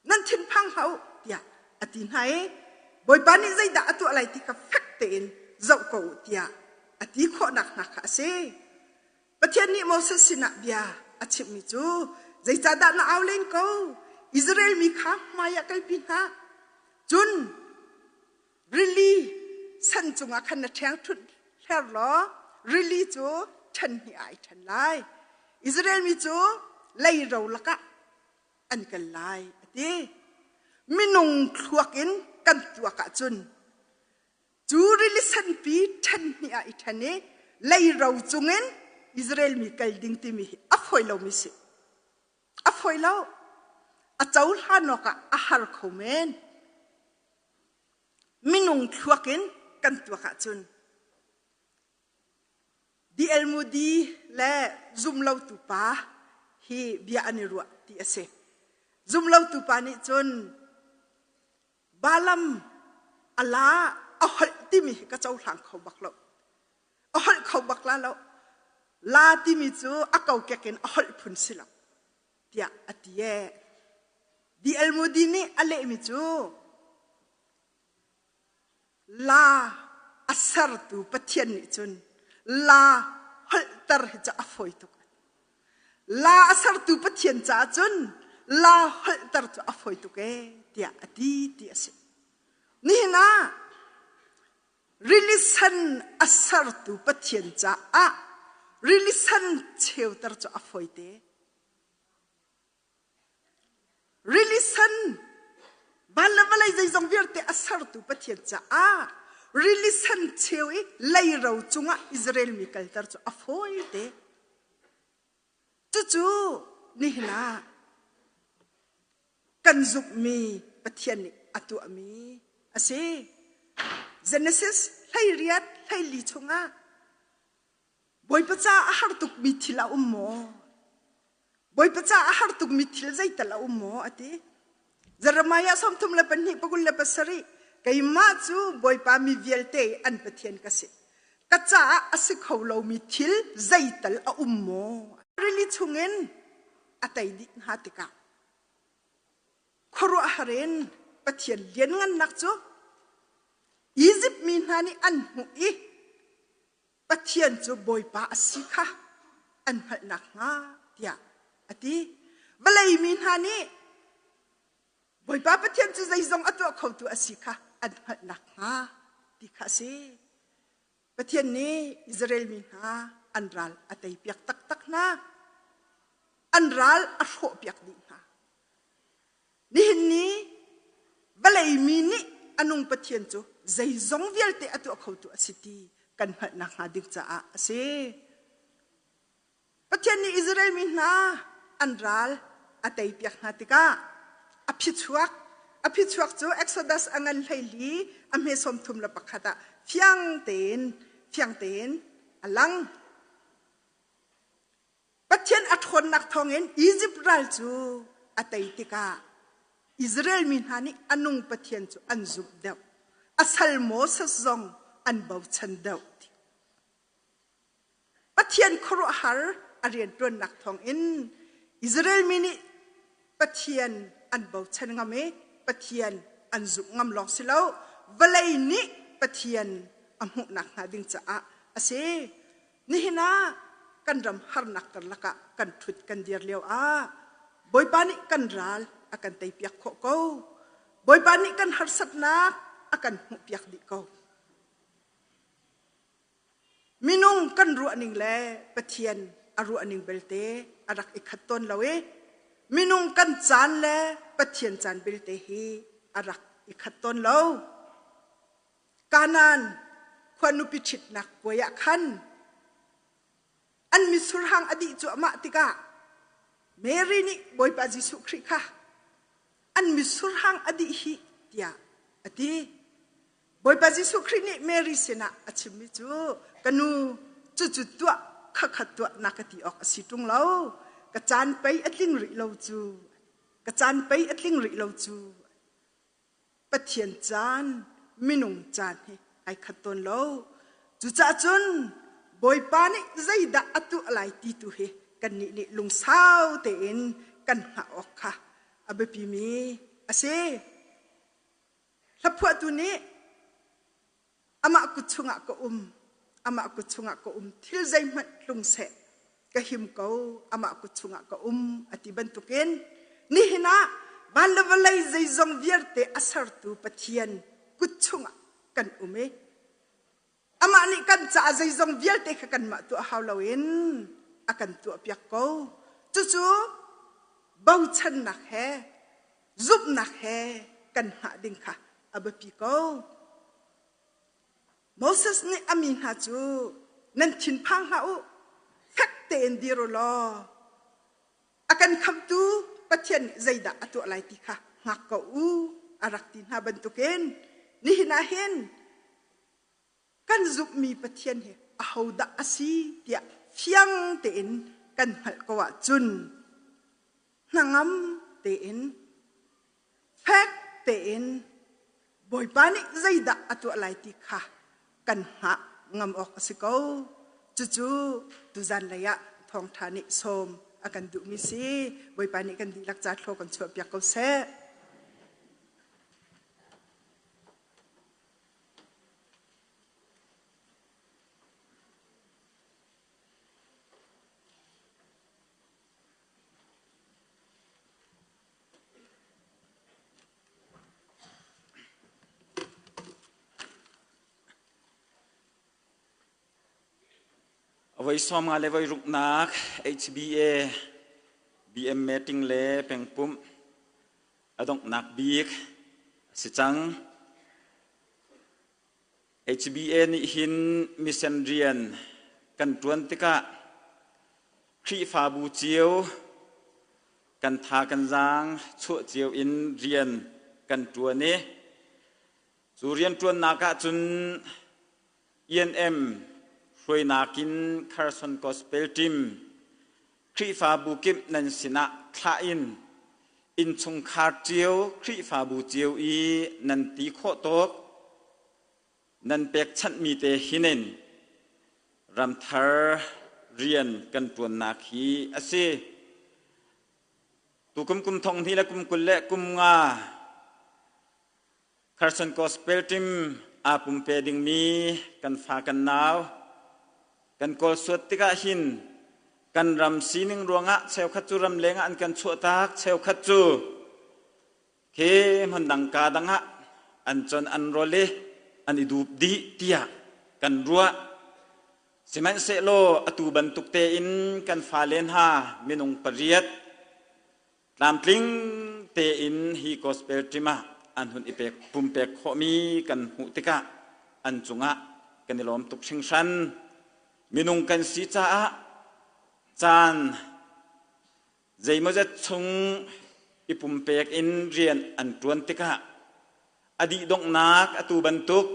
Nan thinphang hlah u tiah a ti hna i Bawipa nih zeidah a tuah lai ti kha fek tein zoh ko u tiah a ti khawhnak hna kha a si. Pathian nih Moses sinah bia a chimhmi cu zeicahdah na au len ko? Israel mi kha hmaiah kalpi hna. Cun rili san cungah khan na ṭheng ṭhut hler law rili cu ṭhen hnih ah ai ṭhen lai. Israel mi cu leiro lakah an kal lai a ti. Minung thluak in kan tuak ahcun Cu rili sanpi ṭhen hnih ah i ṭhen i leiro cungin Israel mi kal ding timi hi a fawi lomi si. A fawi lo. A cohlan awkah a har kho men. Minung thluak in kan tuak ahcun D.L. Moody le zumlotu pa hi bia an i ruah ti a si. Zumlotu pa nih cun Balaam a la a holh timi hi ka cohlang kho bak lo. A holh kho bak la lo. La timi cu a kokek in a holh phun si lo tiah a ti ee. D.L. Moody nih a lehmi cu la a sertu Pathian nih cun la holhter hi cu a fawi tuk. La a sertu Pathian caah cun la holhter cu a fawi tuk ee tiah a ti ti a si. Nihin ah rili sen a sertu Pathian caah rili sen cheuter cu a fawi te. Rili sen van le vawlei zeizong vialte a sertu Pathian caah rili sen cheu i leiro cungah Israel mi kalter cu a fawi te. Cucu nihin ah kan zumhmi Pathian nih a tuahmi a si. Genesis 18 hleili chungah Bawipa caah a har tukmi thil a um maw? Bawipa caah a har tukmi thil zeital a um maw? a ti. Jeremiah 32 27 keimah cu Bawipa mi vialte an Pathian ka si. Ka caah a si kho lomi thil zeital a um maw? Rili chungin a tei dih hna tikah khuaruahhar in Pathian lianngannak cu Izipt mi hna nih an hmuh i Pathian cu Bawipa a si kha an hngalh nakhnga tiah a ti. Vawlei mi hna nih Bawipa Pathian cu zeizong a tuah khotu a si kha an hngalh nakhnga ti kha a si. Pathian nih Israel mi hna an ral a teipiak taktak hna. An ral a hrawhpiak dih hna. Nihin ni vawlei mi nih a nung Pathian cu zeizong vialte a tuah khotu a si ti kan hngalh nakhnga ding caah a si. Pathian nih Israel mi hna an ral a teipiak hna tikah a phichuak a phichuak cu Exodus a ngan 14 a hme 31 ah fiang tein fiang tein a lang. Pathian a ṭhawnnak thawngin Izipt ral cu a tei tikah Israel mi hna nih a nung Pathian cu an zumh deuh. A sal Moses zong an bochan deuh. Pathian khuaruahhar a rianṭuannak thawngin Israel mi nih Pathian an bochan ngam i Pathian an zumh ngam lawng si lo, vawlei nih Pathian a hmuh nakhnga ding caah a si. Nihin ah kan ram harnak karlak ah kan ṭhut kan dir lio ah Bawipa nih kan ral a kan teipiak khawh ko. Bawipa nih kan harsatnak a kan hmuhpiak dih ko. Minung kan ruahning le Pathian a ruahning belte a rak i khat tawn lo i minung kan caan le Pathian caan belte hi a rak i khat tawn lo. Kanaan khua nupi ṭhitnak puai ah khan an mitsur hang a dih cuahmah tikah Mary nih Bawipa Jesuh Khrih kha an mitsur hang a dih hih tiah a ti. Bawipa Jesuh Khrih nih Mary sinah a chimmi cu ka nu cucu tuah khakha tuah na ka ti awk a si ṭung lo. Ka caan pei a tling rih lo cu. Ka caan pei a tling rih lo cu. Pathian caan, minung caan hi ai khat tawn lo. Cucaah cun Bawipa nih zeidah a tuah lai ti tu hi kannih nih lungsau tein kan hngah awk kha a biapimi a si. Hlaphuahtu nih amah kut chungah ka um, amah kut chungah ka um, thil zeihmanh tlung seh, ka him ko, amah kut chungah ka um, a ti bantukin nihin ah van le vawlei zeizong vialte a sertu Pathian kut chungah kan um i amah nih kan caah zeizong vialte kha kanmah tuah hau loin a kan tuahpiak ko. Cucu bochannak he zumhnak he kan hngah ding kha a biapi ko. Moses nih a mi hna cu nan thinphang hlah u, fek tein dir u law a kan khamhtu Pathian nih zeidah a tuah lai ti kha hngak ko u a rak ti hna bantukin nihin ah hin kan zumhmi Pathian hi ahodah a si tiah fiang tein kan hngalh ko ahcun hnangam tein fek tein Bawipa nih zeidah a tuah lai ti kha kan hngah ngam awk a si ko. Cucu tuzan lei ah thawngṭha nih sawm a kan duhmi si. Bawipa nih kan dihlak ca thlaw kan chuahpiak ko seh. Voi sawm nga le voi ruknak HBA BM meeting le pengpumh a donghnak bik a si cang. HBA nih hin mission rian kan ṭuan tikah Khrihfabu cio kan tha kan zaang chuah cio in rian kan ṭuan i cu rianṭuannak ah cun ENM hruainak in Carson Gospel Team Khrihfabu kip nan sinah thlah in innchungkhar cio Khrihfabu cio i nan ti khawh tawk nan pekchanhmi te hinin ramthar rian kan ṭuannak hi a si. Tukum kum thong hnih le kum 20 le kum nga Carson Gospel Team aa pumpe dingmi kan fa kan nau kan kawl suat tikah hin kan ram sining ruangah cheukhat cu ramleng ah an kan chuahtak cheukhat cu khi hmundang ka dang ah an con an rol i an i dup dih tiah kan ruah. Sihmanhsehlaw atu bantuk tein kan fale hna minung pariat tlamtling tein hi gospel team ah an hun i pek pumpek khawhmi kan hmuh tikah an cungah kan i lawm tuk hringhran. Minung kan si caah caan zeimawzat chung i pumpek in rian an ṭuan tikah a dih donghnak atu bantuk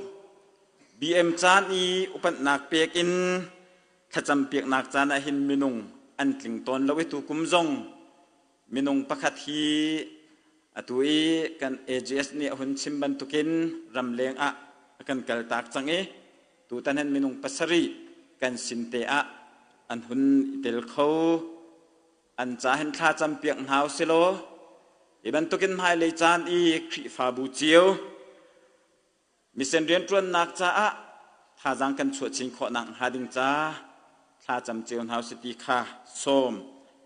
BM caan i upatnak pek in thlacam piaknak caan ah hin minung an tling tawn lo i tukum zong minung pakhat hi atu i kan AGS nih a hun chim bantukin ramleng ah a kan kaltak cang i tutan hin minung pasarih kan sin te ah an hun i tel kho. An ca hin thla campiak hna usilaw hi bantukin hmailei caan i Khrihfabu cio misen rianṭuannak caah thazaang kan chuah chin khawh nak hnga ding ca thla cam cio hna usih ti kha sawm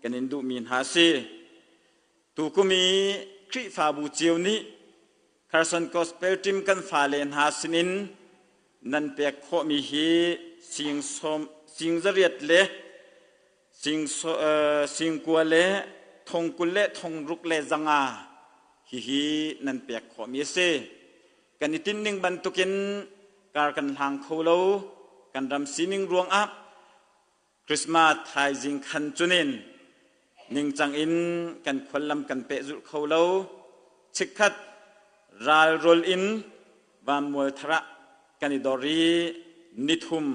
kan in duhmi hna a si. Tukum i Khrihfabu cio nih Carson Gospel Team kan fale hna sinin nan pek khawhmi hi sing sawm sing zariat le Singkua le thongkul le thongruk le zanga hihi nan pek khawhmi a si. Kan i tinhning bantukin kar kan hlang kho lo. Kan ram sining ruangah Christmas thaizing khan cunin ningcang in kan khuallam kan pehzulh kho lo. Chikkhat ralrol in vanmual thar ah kan i dor i nithum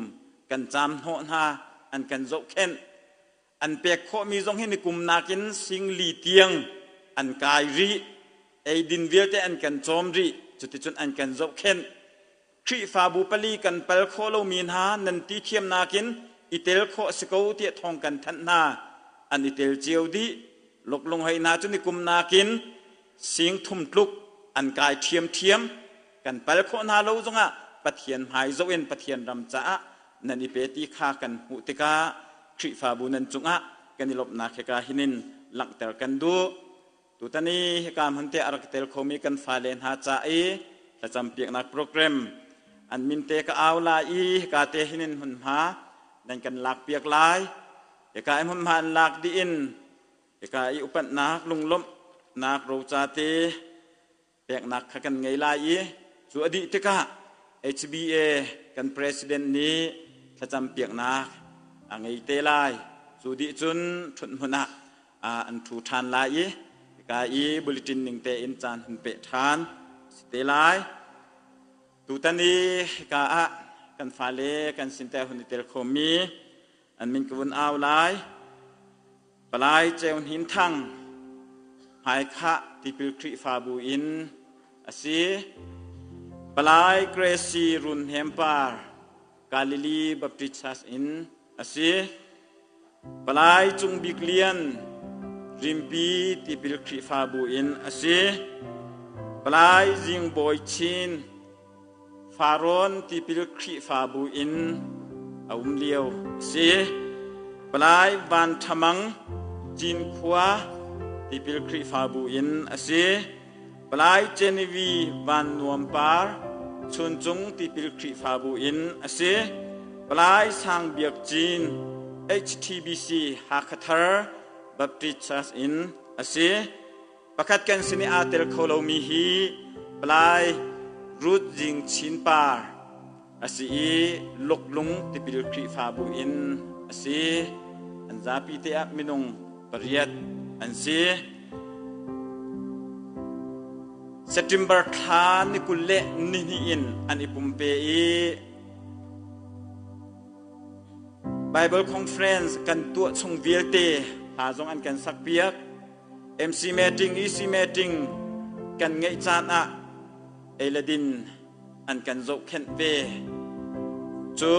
kan caam hnawh hna an kan zohkhenh. An pek khawhmi zong hi nikum nakin singli tiang an kai rih. Eidin vialte an kan cawm rih. Cuticun an kan zohkhenh. Khrihfabu pali kan pal khawh lomi hna nan ti thiam nakin i tel khawh a si ko tiah thawng kan thanh hna. An i tel cio dih. Luklung hoi hna cu nikum nakin sing thum tluk an kai ṭhiamṭhiam. Kan pal khawh hna lo zongah Pathian hmai zoh in Pathian ram caah nan i pe ti kha kan hmuh tikah Khrihfabu nan cungah kan i lawmhnak hika hinin langhter kan duh. Tutan i hika hmun te a rak tel khomi kan fale hna ca i thlacampiaknak program an min te ka au lai i hika te hinin hmunhma nan kan lakpiak lai. Hika i hmunhma an lak dih in hika i upatnak lunglawmhnak roca te peknak kha kan ngei lai i cu a dih tikah HBA kan president nih thlacam piaknak a ngei te lai. Cu dih cun ṭhut hmun ah an ṭhu ṭhan lai i hika i bulletin ning tein caan hun peh ṭhan si te lai. Tutan i hika ah kan fale kan sin te hun i tel khomi an min ka vun au lai. Palai Ceu Hnin Thang, Hmaikhah Tipil Khrihfabu in a si. Palai Gracie Run Hnem Par, Galilee Baptist Church in a si. Palai Cung Bik Lian, Rimpi Tipil Khrihfabu in a si. Palai Zing Bawi Chin, Farrawn tipil Khrihfabu in a um lio a si. Palai Van Ṭha Mang Cinkhua tipil Khrihfabu in a si. Palai Genevi Van Nuam Par Chuncung tipil Khrihfabu in a si. Palai Sang Biak Cin HTBC Hakhathar Baptist Church in a si. Pakhat kan sin i aa tel kho lomi hi Palai Ruth Jing Chin Par a si i Luklung tipil Khrihfabu in a si. An zapi te ah minung pariat an si. September thla ni 20 le nihnih in an i pumpe i Bible Conference kan tuah chung vialte hla zong an kan sakpiak. MC meeting, EC meeting kan ngeih caan ah ei le din an kan zohkhenh ve. Cu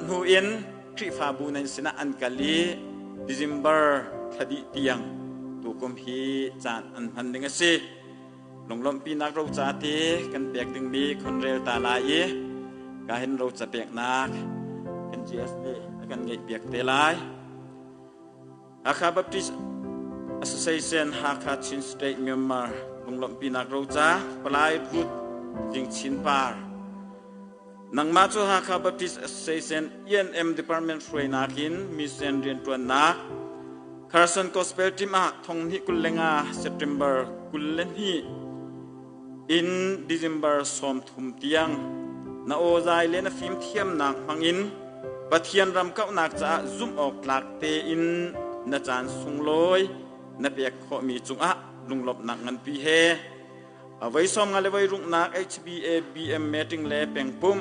hnu in Khrihfabu nan sinah an kal i December thla dih tiang tukum hi caan an hman ding a si. Lunglawmhpinak roca te kan pek dingmi khonrel ta lai i ka hin roca peknak kan GS nih a kan ngeih piak te lai. Hakha Baptist Association Hakha Chin State Myanmar lunglawmhpinak roca Palai Ruth Jing Chin Par Nangmah cu Hakha Baptist Association ENM Department hruainak in mission rianṭuannak Carson Gospel Team ah thong hnih 25 September 22 in December 30 tiang na awzai le na fimthiamnak hmangin Pathian ram kauhnak caah zumh awk tlak tein na caan sunglawi na pek khawhmi cungah lunglawmhnak nganpi he a voi sawm nga le voi ruknak HBA BM meeting le pengpumh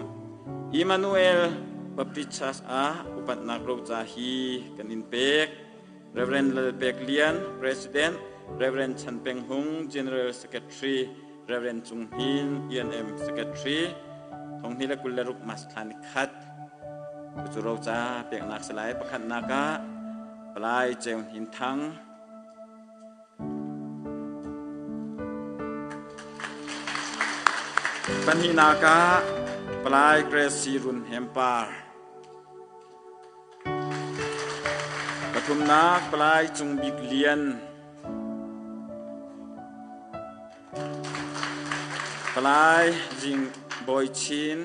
Emmanuel Baptist Church ah upatnak roca hi kan in pek. Reverend Lal Pek Lian, President, Reverend Chan Peng Hung, General Secretary, Reverend Cung Hin, ENM Secretary, thong hnih le 26 mas thla ni khat cu roca peknak salai pakhatnak ah Palai Ceu Hnin Thang pahnihnak ah Palai Gracie Run Hem Par Pathumnak Palai Cung Bik Lian Palai Jing Bawi Chin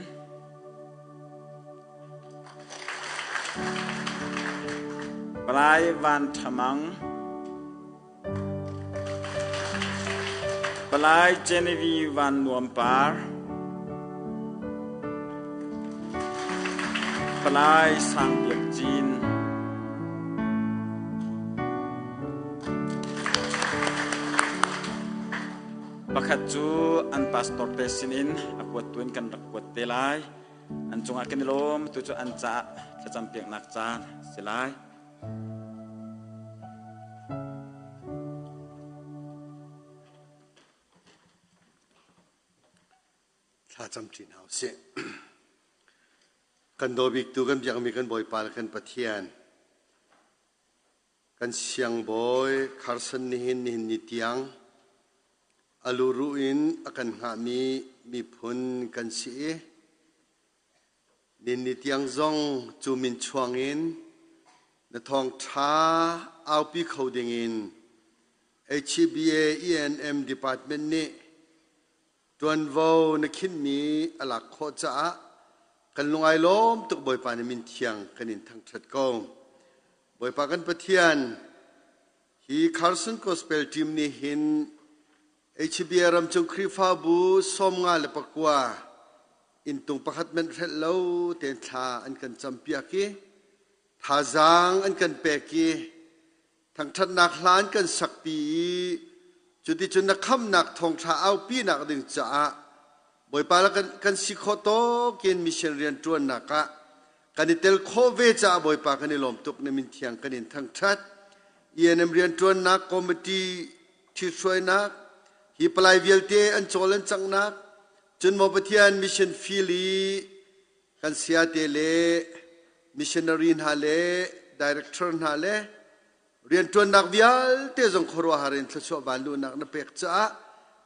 Palai Van Ṭha Mang Palai Genevieve Van Nuam Par Palai Sang Biak Cin Pakhat cu an pastor te sinin a kuat tu in kan rak kuat te lai. An cungah kan i lawm. Tu cu an caah thlacam piaknak caan si lai. Thla camṭi hna usih. Kan daw biktu kan biakmi kan Bawipa le kan Pathian, kan siangbawi Carson nihin nihin ni tiang a luruh in a kan hngahmi miphun kan si i Ninni tiang zong cu min chuang in na thawngṭha aupi kho dingin HBA ENM Department nih ṭuanvo na khinhmi a lak khawh caah kan lung ai lawm tuk. Bawipa na min thiang kan in thangṭhat ko. Bawipa kan Pathian, hi Carson Gospel Team nih hin HBA ramchung Khrihfabu 59 inntung pakhat manh hrelh lo tein thla an kan campiak i thazaang an kan pek i thangṭhatnak hla an kan sakpi i cuticun na khamnak thawngṭha aupinak ding caah Bawipa le kan si khawh tawkin mission rian ṭuannak ah kan i tel khawh ve caah Bawipa kan i lawm tuk. Na min thiang kan in thangṭhat. ENM rianṭuannak committee ṭhithruainak hi palai vialte an cawl an canghnak cun maw Pathian mission field i kan sayate le missionary hna le director hna le rianṭuannak vialte zong khuaruahhar in thluachuah vanluhnak na pek caah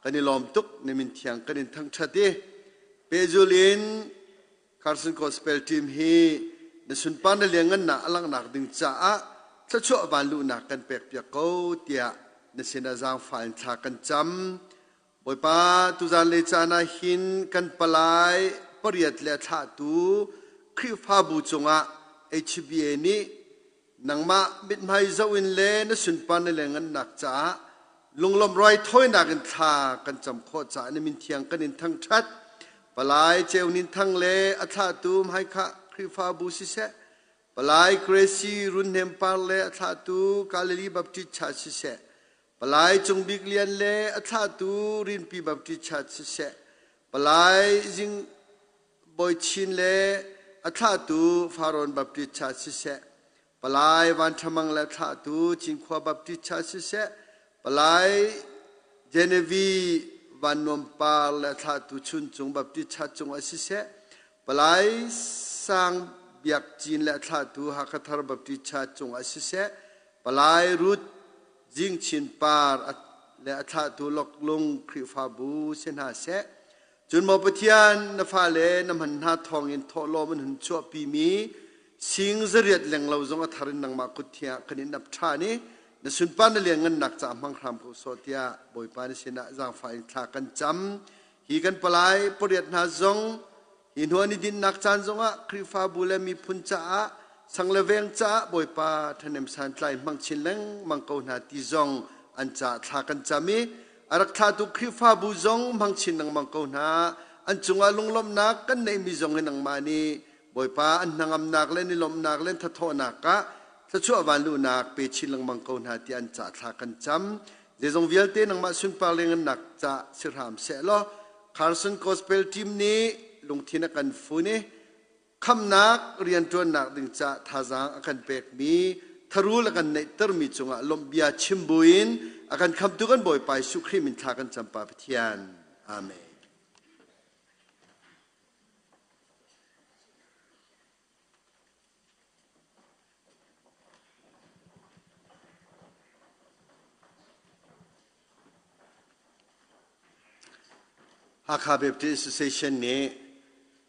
kan i lawm tuk. Na min thiang kan in thangṭhat i pehzul in Carson Gospel Team hi na sunpar na lianngannak a langhnak ding caah thluachuah vanluhnak kan pekpiak ko tiah na sinah zaangfah in thla kan cam. Bawipa, tuzan le caan ah hin kan palai pariat le a thlahtu Khrihfabu cungah HBA nih nangmah mithmai zoh in le na sunpar na lianngannak caah lunglawmh raithawinak in thla kan cam khawh caah na min thiang kan in thangṭhat. Palai Ceunin Thang le a thlahtu Hmaikhah Khrihfabu siseh, Palai Gracy Runhnem Par le a thlahtu Galilee Baptist Church siseh, Palai Cung Bik Lian le a thlahtu Rinpi Baptist Church siseh, Palai Zing Bawi Chin le a thlahtu Farrawn Baptist Church siseh, Palai Van Ṭha Mang le a thlahtu Cinkhua Baptist Church siseh, Palai Genevieve Van Nuam Par le a thlahtu Chuncung Baptist Church cungah siseh, Palai Sang Biak Cin le a thlahtu Hakha Thar Baptist Church cungah siseh, Palai Ruth Zing Chin Par le a thlahtu Loklung Khrihfabu si hna seh, Cun maw Pathian, na fale na hman hna thawngin thawhlawm an hun chuahpimi sing zariat lenglo zong a thar in nangmah kut thiang ah kan in ap ṭhan i na sunpar na lianngannak caah hmang hram ko sawh tiah Bawipa na sinah zaangfah in thla kan cam. Hi kan palai pariat hna zong hi hnu an i dinhnak caan zongah Khrihfabu le miphun caah sang le veng caah Bawipa ṭhahnem santlai hmang chin lengmang ko hna ti zong an caah thla kan cam i A rak thlahtu Khrihfabu zong hmang chin lengmang ko hna. An cungah lunglawmhnak kan neihmi zong hi nangmah nih Bawipa an hnangamnak le ni lawmhnak le thathawhnak ah thluachuah vanluhnak pe chin lengmang ko hna tiah an ca thla kan cam. Zeizong vialte nangmah sunpar le ngannak ca si hram seh law Carson Gospel Team nih lungthin a kan fun i khamnak rianṭuannak ding caah thazaang a kan pekmi tharul a kan neihtermi cungah lawmhbia chim buin a kan khamtu kan Bawipa Jesuh Khrih min thla kan cam Pa Pathian. Amen. Hakha Baptist Association nih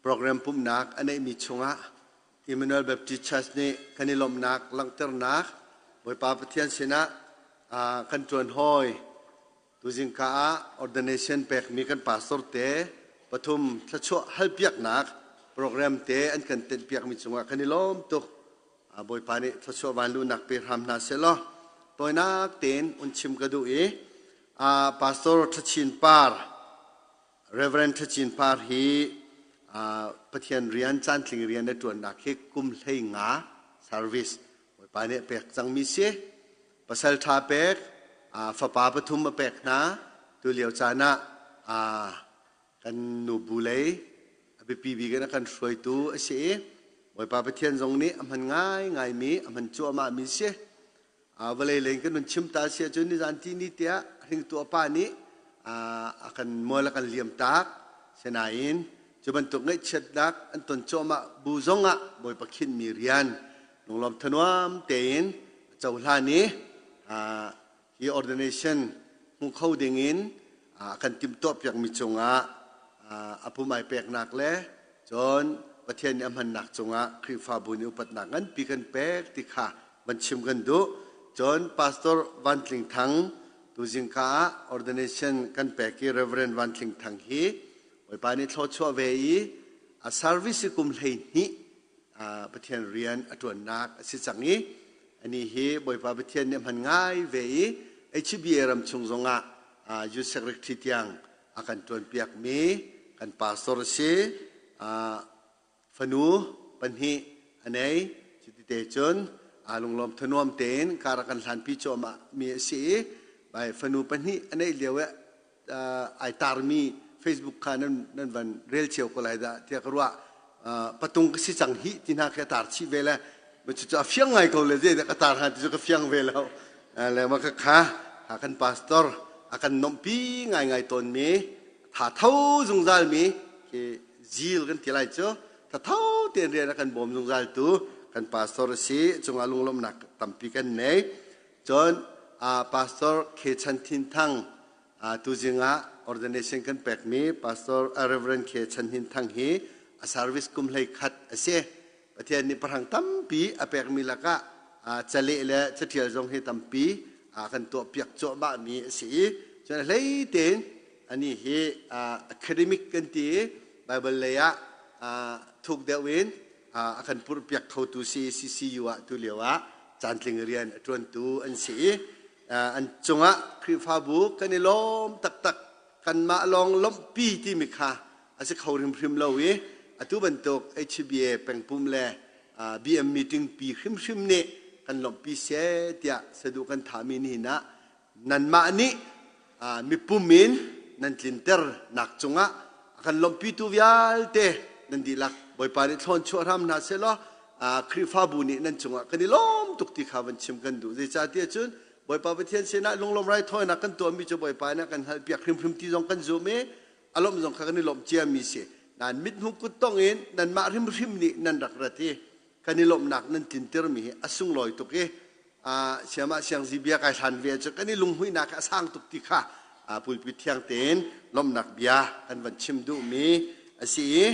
program pumhnak a neihmi chungah Emmanuel Baptist Church nih kan i lawmhnak langhternak Bawipa Pathian sinah kan ṭuan hawi. Tuzingka ah ordination pekmi kan pastor te pathum thluachuah halpiaknak program te an kan tenhpiakmi cungah kan i lawm tuk. Bawipa nih thluachuah vanluhnak pe hram hna sehlaw tawinak tein un chim ka duh i Pastor Thachin Par, Reverend Thachin Par hi Pathian rian caantling rian a ṭuannak hi kum 15 service Bawipa nih a pek cangmi si. Pasal ṭha pek, fapa pathum a pek hna. Tulio caan ah kan nubu lei a biapi bik in a kan hruaitu a si i Bawipa Pathian zong nih a hman ngaingaimi a hman cuahmahmi si. Vawlei lei kan hun chim ta si ahcun nizan ti ni tiah hringtu a pa nih a kan mual a kan liam tak. Sinain Cu bantuk ngaihchiatnak an ton cuahmah bu zongah Bawipa khinhmi rian lunglawm thanuam tein a cohlan i hi ordination hmu kho dingin a kan timhtuahpiakmi cungah a pum ai peknak le cun Pathian nih a hmannak cungah Khrihfabu nih upatnak nganpi kan pek ti kha van chim kan duh. Cun Pastor Van Tling Thang tuzingka ah ordination kan pek i Reverend Van Tling Thang hi Bawipa nih thluachuah ve i a service kum 12 Pathian rian a ṭuannak a si cang i ani hi Bawipa Pathian nih a hman ngai ve i HBA ram chung zongah youth secretary tiang a kan ṭuanpiakmi kan pastor a si. Fanu pahnih a nei. Cuti cun aa lunglawm thanuam tein kar a kan hlanpi cuahmah mi a si i bai fanu pahnih a neih lio i ai tarmi Facebook kha nan nan van rel cio ko lai dah tiah ka ruah. Patung ka si cang hi ti hna khi a tar chih ve le cucu a fiang ngai ko le zeidah ka tar hnga ti cu ka fiang ve lo. Le ma kha kha kan pastor a kan nomhpi ngaingai tawnmi tha tho zungzal mi khi zil kan ti lai cu tha tho tein rian a kan bawm zungzal tu kan pastor a si. Cungah lunglawmhnak tampi kan nei. Cun pastor Khe Chan Thin Thang, tuzing ah ordination kan pekmi pastor Reverend Khe Chan Hin Thang hi a service kum 11 a si. Pathian nih pahrang tampi a pekmi lakah caleh le catial zong hi tampi a kan tuah piak cuahmah mi a si i cun hlei tein ani hi academic kan ti i Bible lei ah thuk deuh in a kan purh piak khotu si. CCU ah tu lio ah caantling rian a ṭuantu an si i an cungah Khrihfabu kan i lawm taktak. Kanmah lawng lawmhpi timi kha a si kho hrimhrim lo i atu bantuk HBA pengpum le BM meeting pi hrimhrim nih kan lawmhpi seh tiah saduh kan thahmi nihin ah nanmah nih mipum in nan tlinter nak cungah a kan lawmhpitu vialte nan dihlak Bawipa nih thlawn chuah hram hna sehlaw Khrihfabu nih nan cungah kan i lawm tuk ti kha van chim kan duh. Zeicahtiah cun Bawipa Pathian sinah lunglawm raithawinak kan tuahmi cu Bawipa nih a kan hngalhpiak hrimhrim ti zong kan zum i a lawmh zong kha kan i lawmh ciami si. Nain mithmuh kuttong in nanmah hrimhrim nih nan rak rat i kan i lawmhnak nan tlintermi hi a sunglawi tuk i siamah siangzi bia kai hlan ve cu kan i lunghmuihnak a sang tuk ti kha pulpit thiang tein lawmhnak bia kan van chim duhmi a si i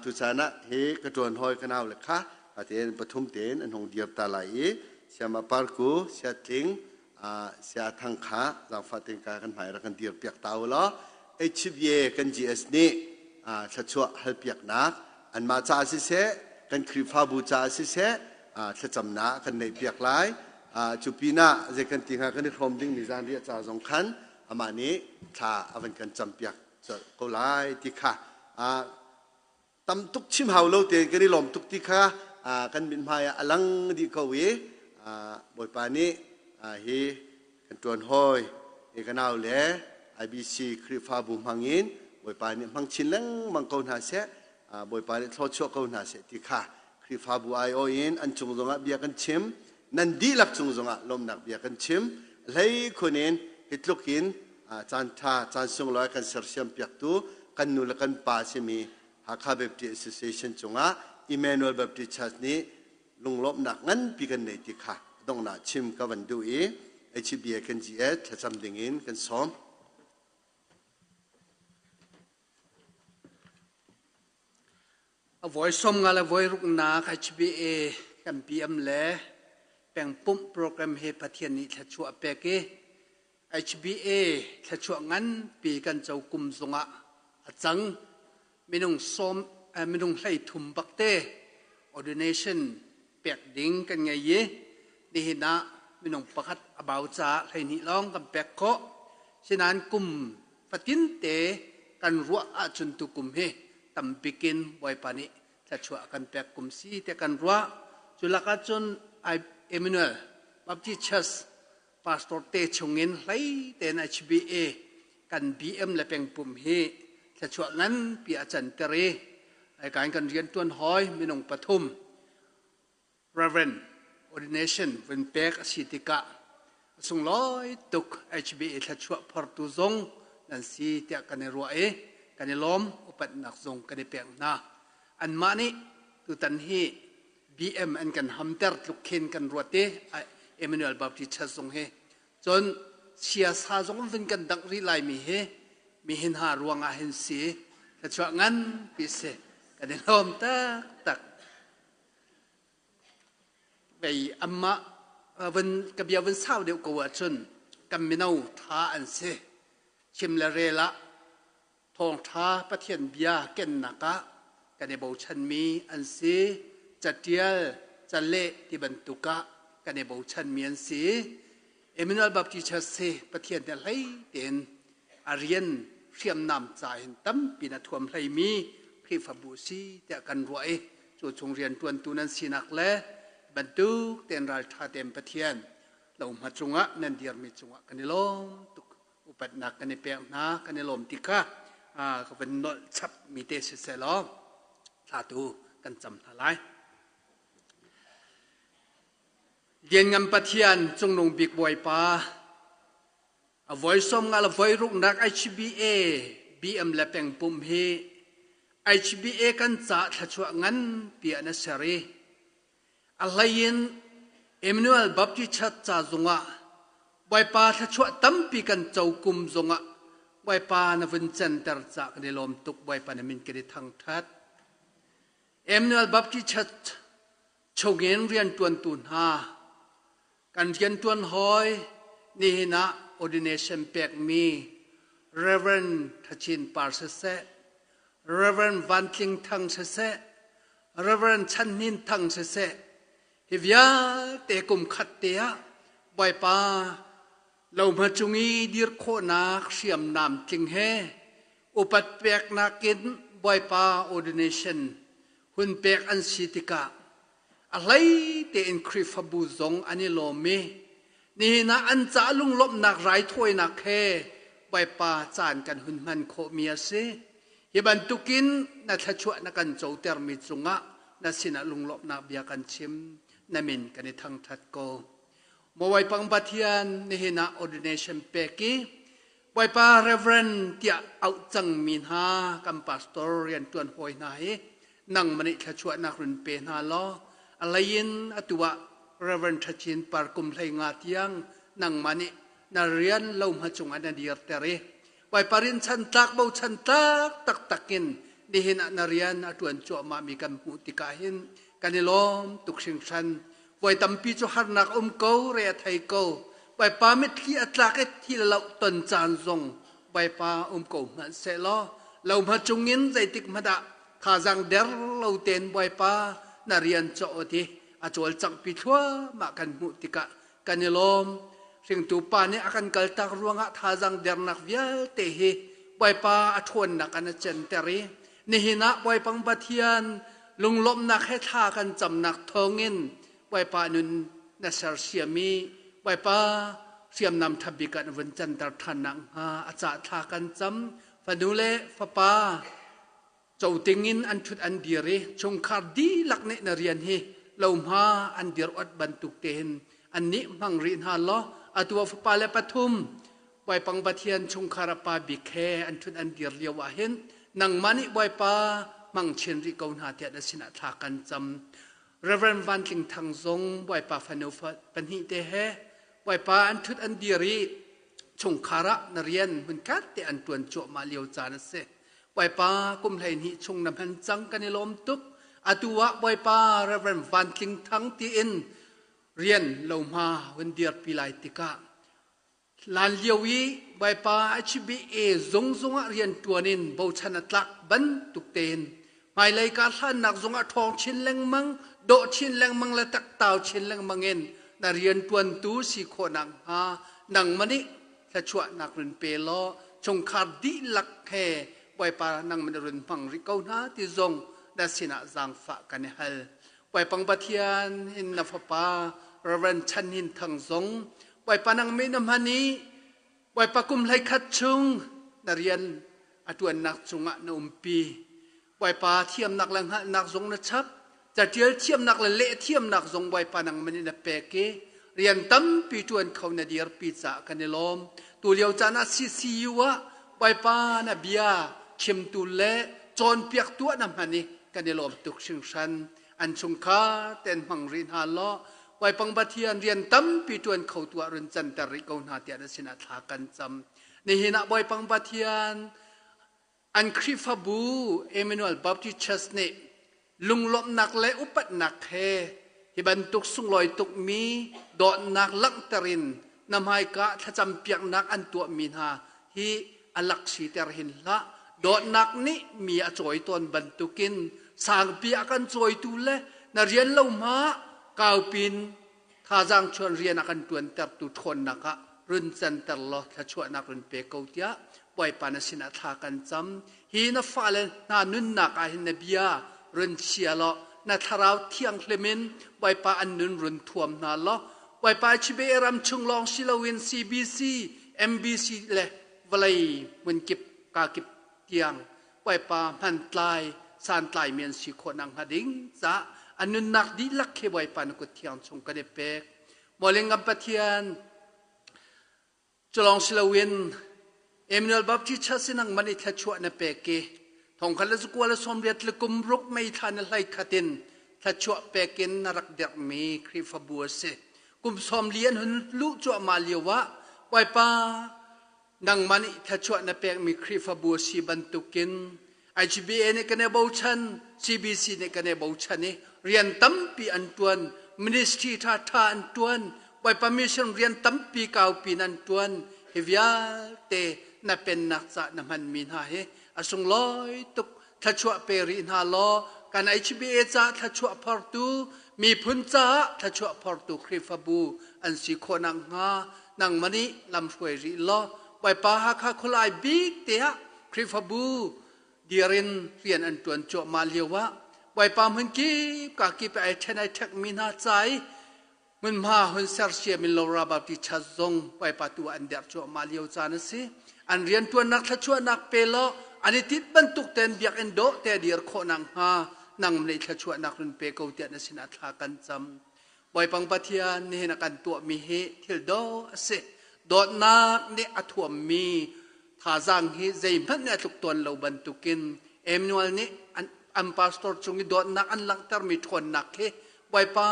tucaan ah hi ka ṭuan hawi ka nau le kha tein pathum tein an hung dir ta lai i Siama Parku, Sia Tling, Sia Thang kha zaangfah tein ka kan hmai rak kan dir piak ta u law HBA kan GS nih thluachuah halpiaknak anmah caah siseh, kan Khrihfabu caah siseh, thlacamnak kan neih piak lai. Cu pinah zei kan ti hnga, kan i hrawm dingmi zanriah ca zong khan amah nih thla a van kan campiak colh ko lai ti kha tam tuk chim hau lo tein kan i lawm tuk ti kha kan mithmai ah a lang dih ko i Bawipa nih hi kan ṭuan hawi hi ka nau le IBC Khrihfabu hmangin Bawipa nih hmang chin lengmang ko hna seh, Bawipa nih thluachuah ko hna seh ti kha Khrihfabu aiawh in an cung zongah bia kan chim, nan dihlak cung zongah lawmnak bia kan chim. Hlei khun in hi tluk in caan ṭha caan sunglawi kan sersiam piaktu kan nu le kan pa simi Hakha Baptist Association cungah Emmanuel Baptist Church nih lunglawmhnak nganpi kan nei ti kha donghnak chim ka van duh i HBA kan GS thlacam dingin kan sawm. A voi 50 le voi ruknak HBA kan BM le pengpumh program he Pathian nih thluachuah pek i HBA thluachuah nganpi kan co kum zongah a cang. Minung sawm minung 13 bakte ordination pek ding kan ngei i nihin ah minung pakhat a bau caah 12 lawng kan pek khawh. Sinain kum fatinte kan ruah ahcun tukum hi tambik in Bawipa nih thluachuah kan pek kum si tiah kan ruah. Cu lakah cun Emmanuel Baptist Church pastor te chungin hlei tein HBA kan BM le pengpum hi thluachuah nganpi a canter i ai kan riantuan hawi minung pathum Reverend ordination vun pek a si tikah a sunglawi tuk. HBA thluachuah phortu zong nan si tiah kan i ruah i kan i lawm upatnak zong kan i pek hna. Anmah nih tutan hi BM an kan hamter tluk khin kan ruat i Emmanuel Baptist Church zong hi cun siasa zong vun kan dangh rih laimi hi mihin ha ruangah hin si thluachuah nganpi si kan i lawm taktak. Vei anmah vun ka bia vun sau deuh ko ahcun kan mino tha an si. Chim le rel ah thawngtha Pathian bia kennak ah kan i bochanmi an si. Catial, caleh ti bantuk ah kan i bochanmi an si. Emmanuel Baptist Church hi Pathian nih hlei tein a rian hriamnam ca in tampi na thuam hleimi Khrihfabu si tiah kan ruah i cu chung rianṭuantu nan sinak le bantuk tein ralṭha tein Pathian lohma cungah nan dirmi cungah kan i lawm tuk. Upatnak kan i pek hna, kan i lawm ti kha ka van nolh chap mi te siseh law thla tu kan cam hna lai. Lianngan Pathian Cungnung Bik Bawipa, a voi som nga le voi ruknak HBA BM le pengpum hi HBA kan ca thluachuah nganpi an ser i a hlei in Emmanuel Baptist Church ca zungah Bawipa thluachuah tampi kan co kum zongah Bawipa na vun center ca kan i lawm tuk Bawipa na min kan i thangthat. Emmanuel Baptist Church chungin rianṭuantu hna kan rianṭuan hawi nihin ah ordination pekmi Reverend Thachin Par siseh, Reverend Van Tling Thang siseh, Reverend Chan Hnin Thang siseh, hi vialte kum khat te ah Bawipa lohma cung i dir khawhnak hriamnam tling he upat peknak in Bawipa ordination hun pek an si tikah a hlei tein Khrihfabu zong an i lawm i nihin ah an ca lunglawmhnak raithawinak he Bawipa caan kan hun hman khawhmi a si. Hi bantukin na thluachuah na kan cotermi cungah na sinah lunglawmhnak bia kan chim, na min kan i thangṭhat ko. Mawaipang Pathian nihin ah ordination pek i Bawipa Reverend tiah auh cangmi hna kan pastor rianṭuan hawi hna hi nangmah nih thluachuahnak run pe hna law a lei in atu ah Reverend Ṭhachin par kum 15 tiang nangmah nih na rian lohma cungah na dirter i Bawipa rinchan tlak bochan tlak taktak in nihin ah na rian a ṭuan cuahmahmi kan hmuh tikah hin kan i lawm tuk hringhran. Voi tampi cu harnak um ko, re a thei ko. Bawipa mitthli a tlak i thi le loh ton caan zong Bawipa um ko hmanh sehlaw lohma cungin zeitik hmanh ah thazaang der lo tein Bawipa na rian cawh ti a cawlcanghpi thluahmah kan hmuh tikah kan i lawm. Hringtu pa nih a kan kaltak ruangah thazaang dernak vialte hi Bawipa a ṭhawnnak an a center i nihin ah Bawipa Pathian lunglawmhnak he thla kan camnak thawngin Bawipa nun na sersiam i Bawipa hriamnam ṭha bik ah na vun canter ṭhan nakhnga a cah thla kan cam. Fanu le fapa coting in an ṭhut an dir i chungkhar dihlak nih na rian hi lohma an dir ot bantuk tein annih hmang rih hna law atu ah fapa le pathum Bawipa Pathian chungkhar a pa bik he an ṭhut an dir lio ah hin nangmah nih Bawipa hmang chin rih ko hna tiah na sinah thla kan cam. Reverend Van Tling Thang zong Bawipa fanu pahnih te he Bawipa an ṭhut an dir i chungkhar ah na rian hmunkhat te an ṭuan cuahmah lio caan a si. Bawipa kum 12 chung na hman cang kan i lawm tuk. Atu ah Bawipa Reverend Van Tling Thang tiin rian lohma hun dirpi lai tikah Hlan lio i Bawipa HBA zungzung ah rianṭuan in bochan a tlak bantuk tein hmailei ka hlannak zungah ṭhawng chin lengmang, dawh chin lengmang le taktau chin lengmang in na rianṭuantu si khawh nakhnga nangmah nih thluachuahnak run pe law chungkhar dihlak he Bawipa nangmah nih run hmang rih ko hna ti zong na sinah zaangfah kan i hal. Bawipa Pathian in na fapa Reverend Chan Hin Thang zong Bawipa nang mi na hman i Bawipa kum 11 chung na rian a ṭuannak cungah na umpi. Bawipa thiamnak le hngalhnak zong na chap. Catial thiamnak le leh thiamnak zong Bawipa nang man in na pek i rian tampi ṭuan kho na dirpi caah kan i lawm. Tu lio caan ah CCU ah Bawipa na bia chimtu le cawnpiaktu ah na hman i kan i lawm tuk hringhran. An chungkhar ten hmang rih hna law Bawipa Pathian rian tampi ṭuan kho tu ah run canter rih ko hna tiah na sinah thla kan cam. Nihin ah Bawipa Pathian an Khrihfabu Emmanuel Baptist Church nih lunglawmhnak le upatnak he hi bantuk sunglawi tukmi dawtnak langhter in na hmaika thlacam piaknak an tuahmi hna hi a lak siter hin hlah. Dawtnak nih mi a cawi tawn bantukin sangpi a kan cawitu le na rian lo hma kaupin thazaang chuan rian a kan ṭuantertu ṭhawnnak ah run canter law thluachuahnak run pe ko tiah Bawipa na sinah thla kan cam. Hi na fale hna nunnak ah hin na bia run chia law na thlarau thianghlim in Bawipa an nun run thuam hna law Bawipa Chibe ram chung lawng si loin CBC, MBC le vawlei hmunkip kakip tiang Bawipa hmantlai santlai mi an si khawh nak hnga ding caah an nunnak dihlak khi Bawipa na kut thiang chung kan i pek. Mawlingam Pathian culong si loin Emmanuel Baptist Church sinang man i thluachuah na pek i thongkhat le zakua le 80 le kum ruk mei thla na hlei khat in thluachuah pek in na rak dirhmi Khrihfabu a si. Kum 40 an hun luh cuahmah lio ah Bawipa nangmah nih thluachuah na pekmi Khrihfabu a si bantukin IGBA nih kan i bochan, CBC nih kan i bochan i rian tampi an ṭuan, ministry ṭhaṭha an ṭuan, Bawipa mission rian tampi kaupi in an ṭuan. Hi vialte na pennak cah na hmanmi hna hi a sunglawi tuk. Thluachuah pe rih hna law kan HBA caah thluachuah phortu, miphun caah thluachuah phortu Khrihfabu an si khawh nakhnga nangmah nih lamhruai rih law Bawipa Hakha khualai bik te ah Khrihfabu dir in rian an ṭuan cuahmah lio ah Bawipa hmun kip ka kip ai ṭhen ai ṭhekmi hna ca i hmunhma hun sersiam in Lora Baptist Church zong Bawipa tu ah an derh cuahmah lio caan a si. An rianṭuannak thluachuahnak pe law an i tinh bantuk tein biakinn dawh te dir khawh nakhnga nang nih thluachuahnak run pe ko tiah na sinah thla kan cam. Bawipang Pathian nihin a kan tuahmi hi thil dawh a si. Dawtnak nih a thuammi thazaang hi zeihmanh nih a tluk tawn lo bantukin Emmanuel nih an, an pastor cung i dawtnak an langhtermi ṭhawnnak hi Bawipa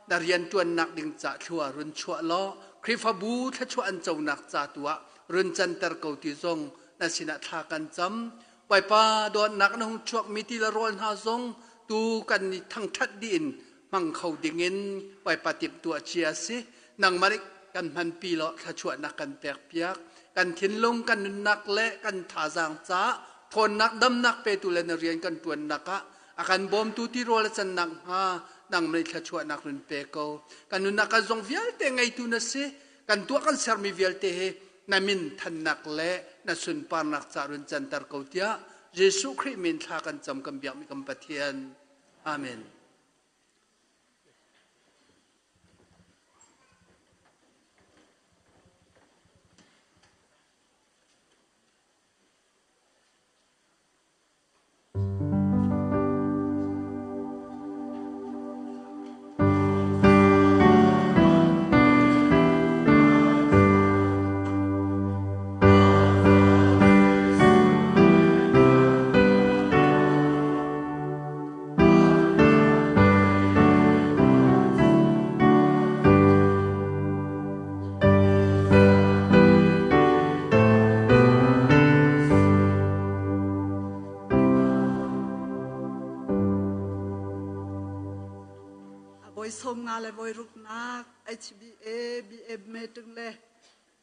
na rianṭuannak ding ca thlua run chuah law Khrihfabu thluachuah an conak ca tu ah run canter ko ti zong na sinah thla kan cam. Bawipa dawtnak na hung chuakmi ti le rawl hna zong tu kan i thangṭhat dih in hmang kho dingin Bawipa timhtuah cia a si. Nangmah nih kan hmanpi law thluachuahnak kan pekpiak. Kan thinlung, kan nunnak le kan thazaang caah ṭhawnnak, damnak petu le na rian kan ṭuannak ah a kan bawmtu tirawl a cannak hnga nangmah nih thluachuahnak run pe ko. Kan nunnak kan zong vialte ngeitu na si. Kan tuah kan sermi vialte hi na min thannak le na sunparnak ca run canter ko tiah Jesuh Khrih min thla kan cam kan biakmi kan Pathian. Amen. Bawi som nga le bawi ruknak HBA BM meeting le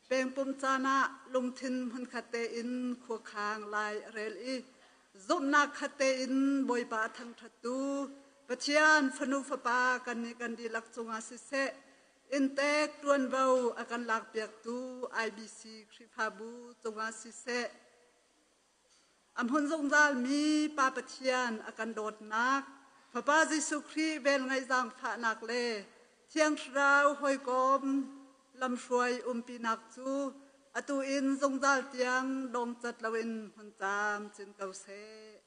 Pengpum caan ah lungthin hmunkhat tein khuakhang lai a rel i zumhnak khat tein Bawipa a thangṭhattu Pathian fanu fapa kannih kan dihlak cungah siseh inntek ṭuanvo a kan lakpiaktu IBC Khrihfabu cungah siseh A hmun zungzalmi Pa Pathian a kan dawtnak, Fapa Jesuh Khrih velngeih zaangfahnak le Thiang Thlarau hawikom lamhruai umpinak cu atu in zungzal tiang dongcat loin hmun camcin ko seh.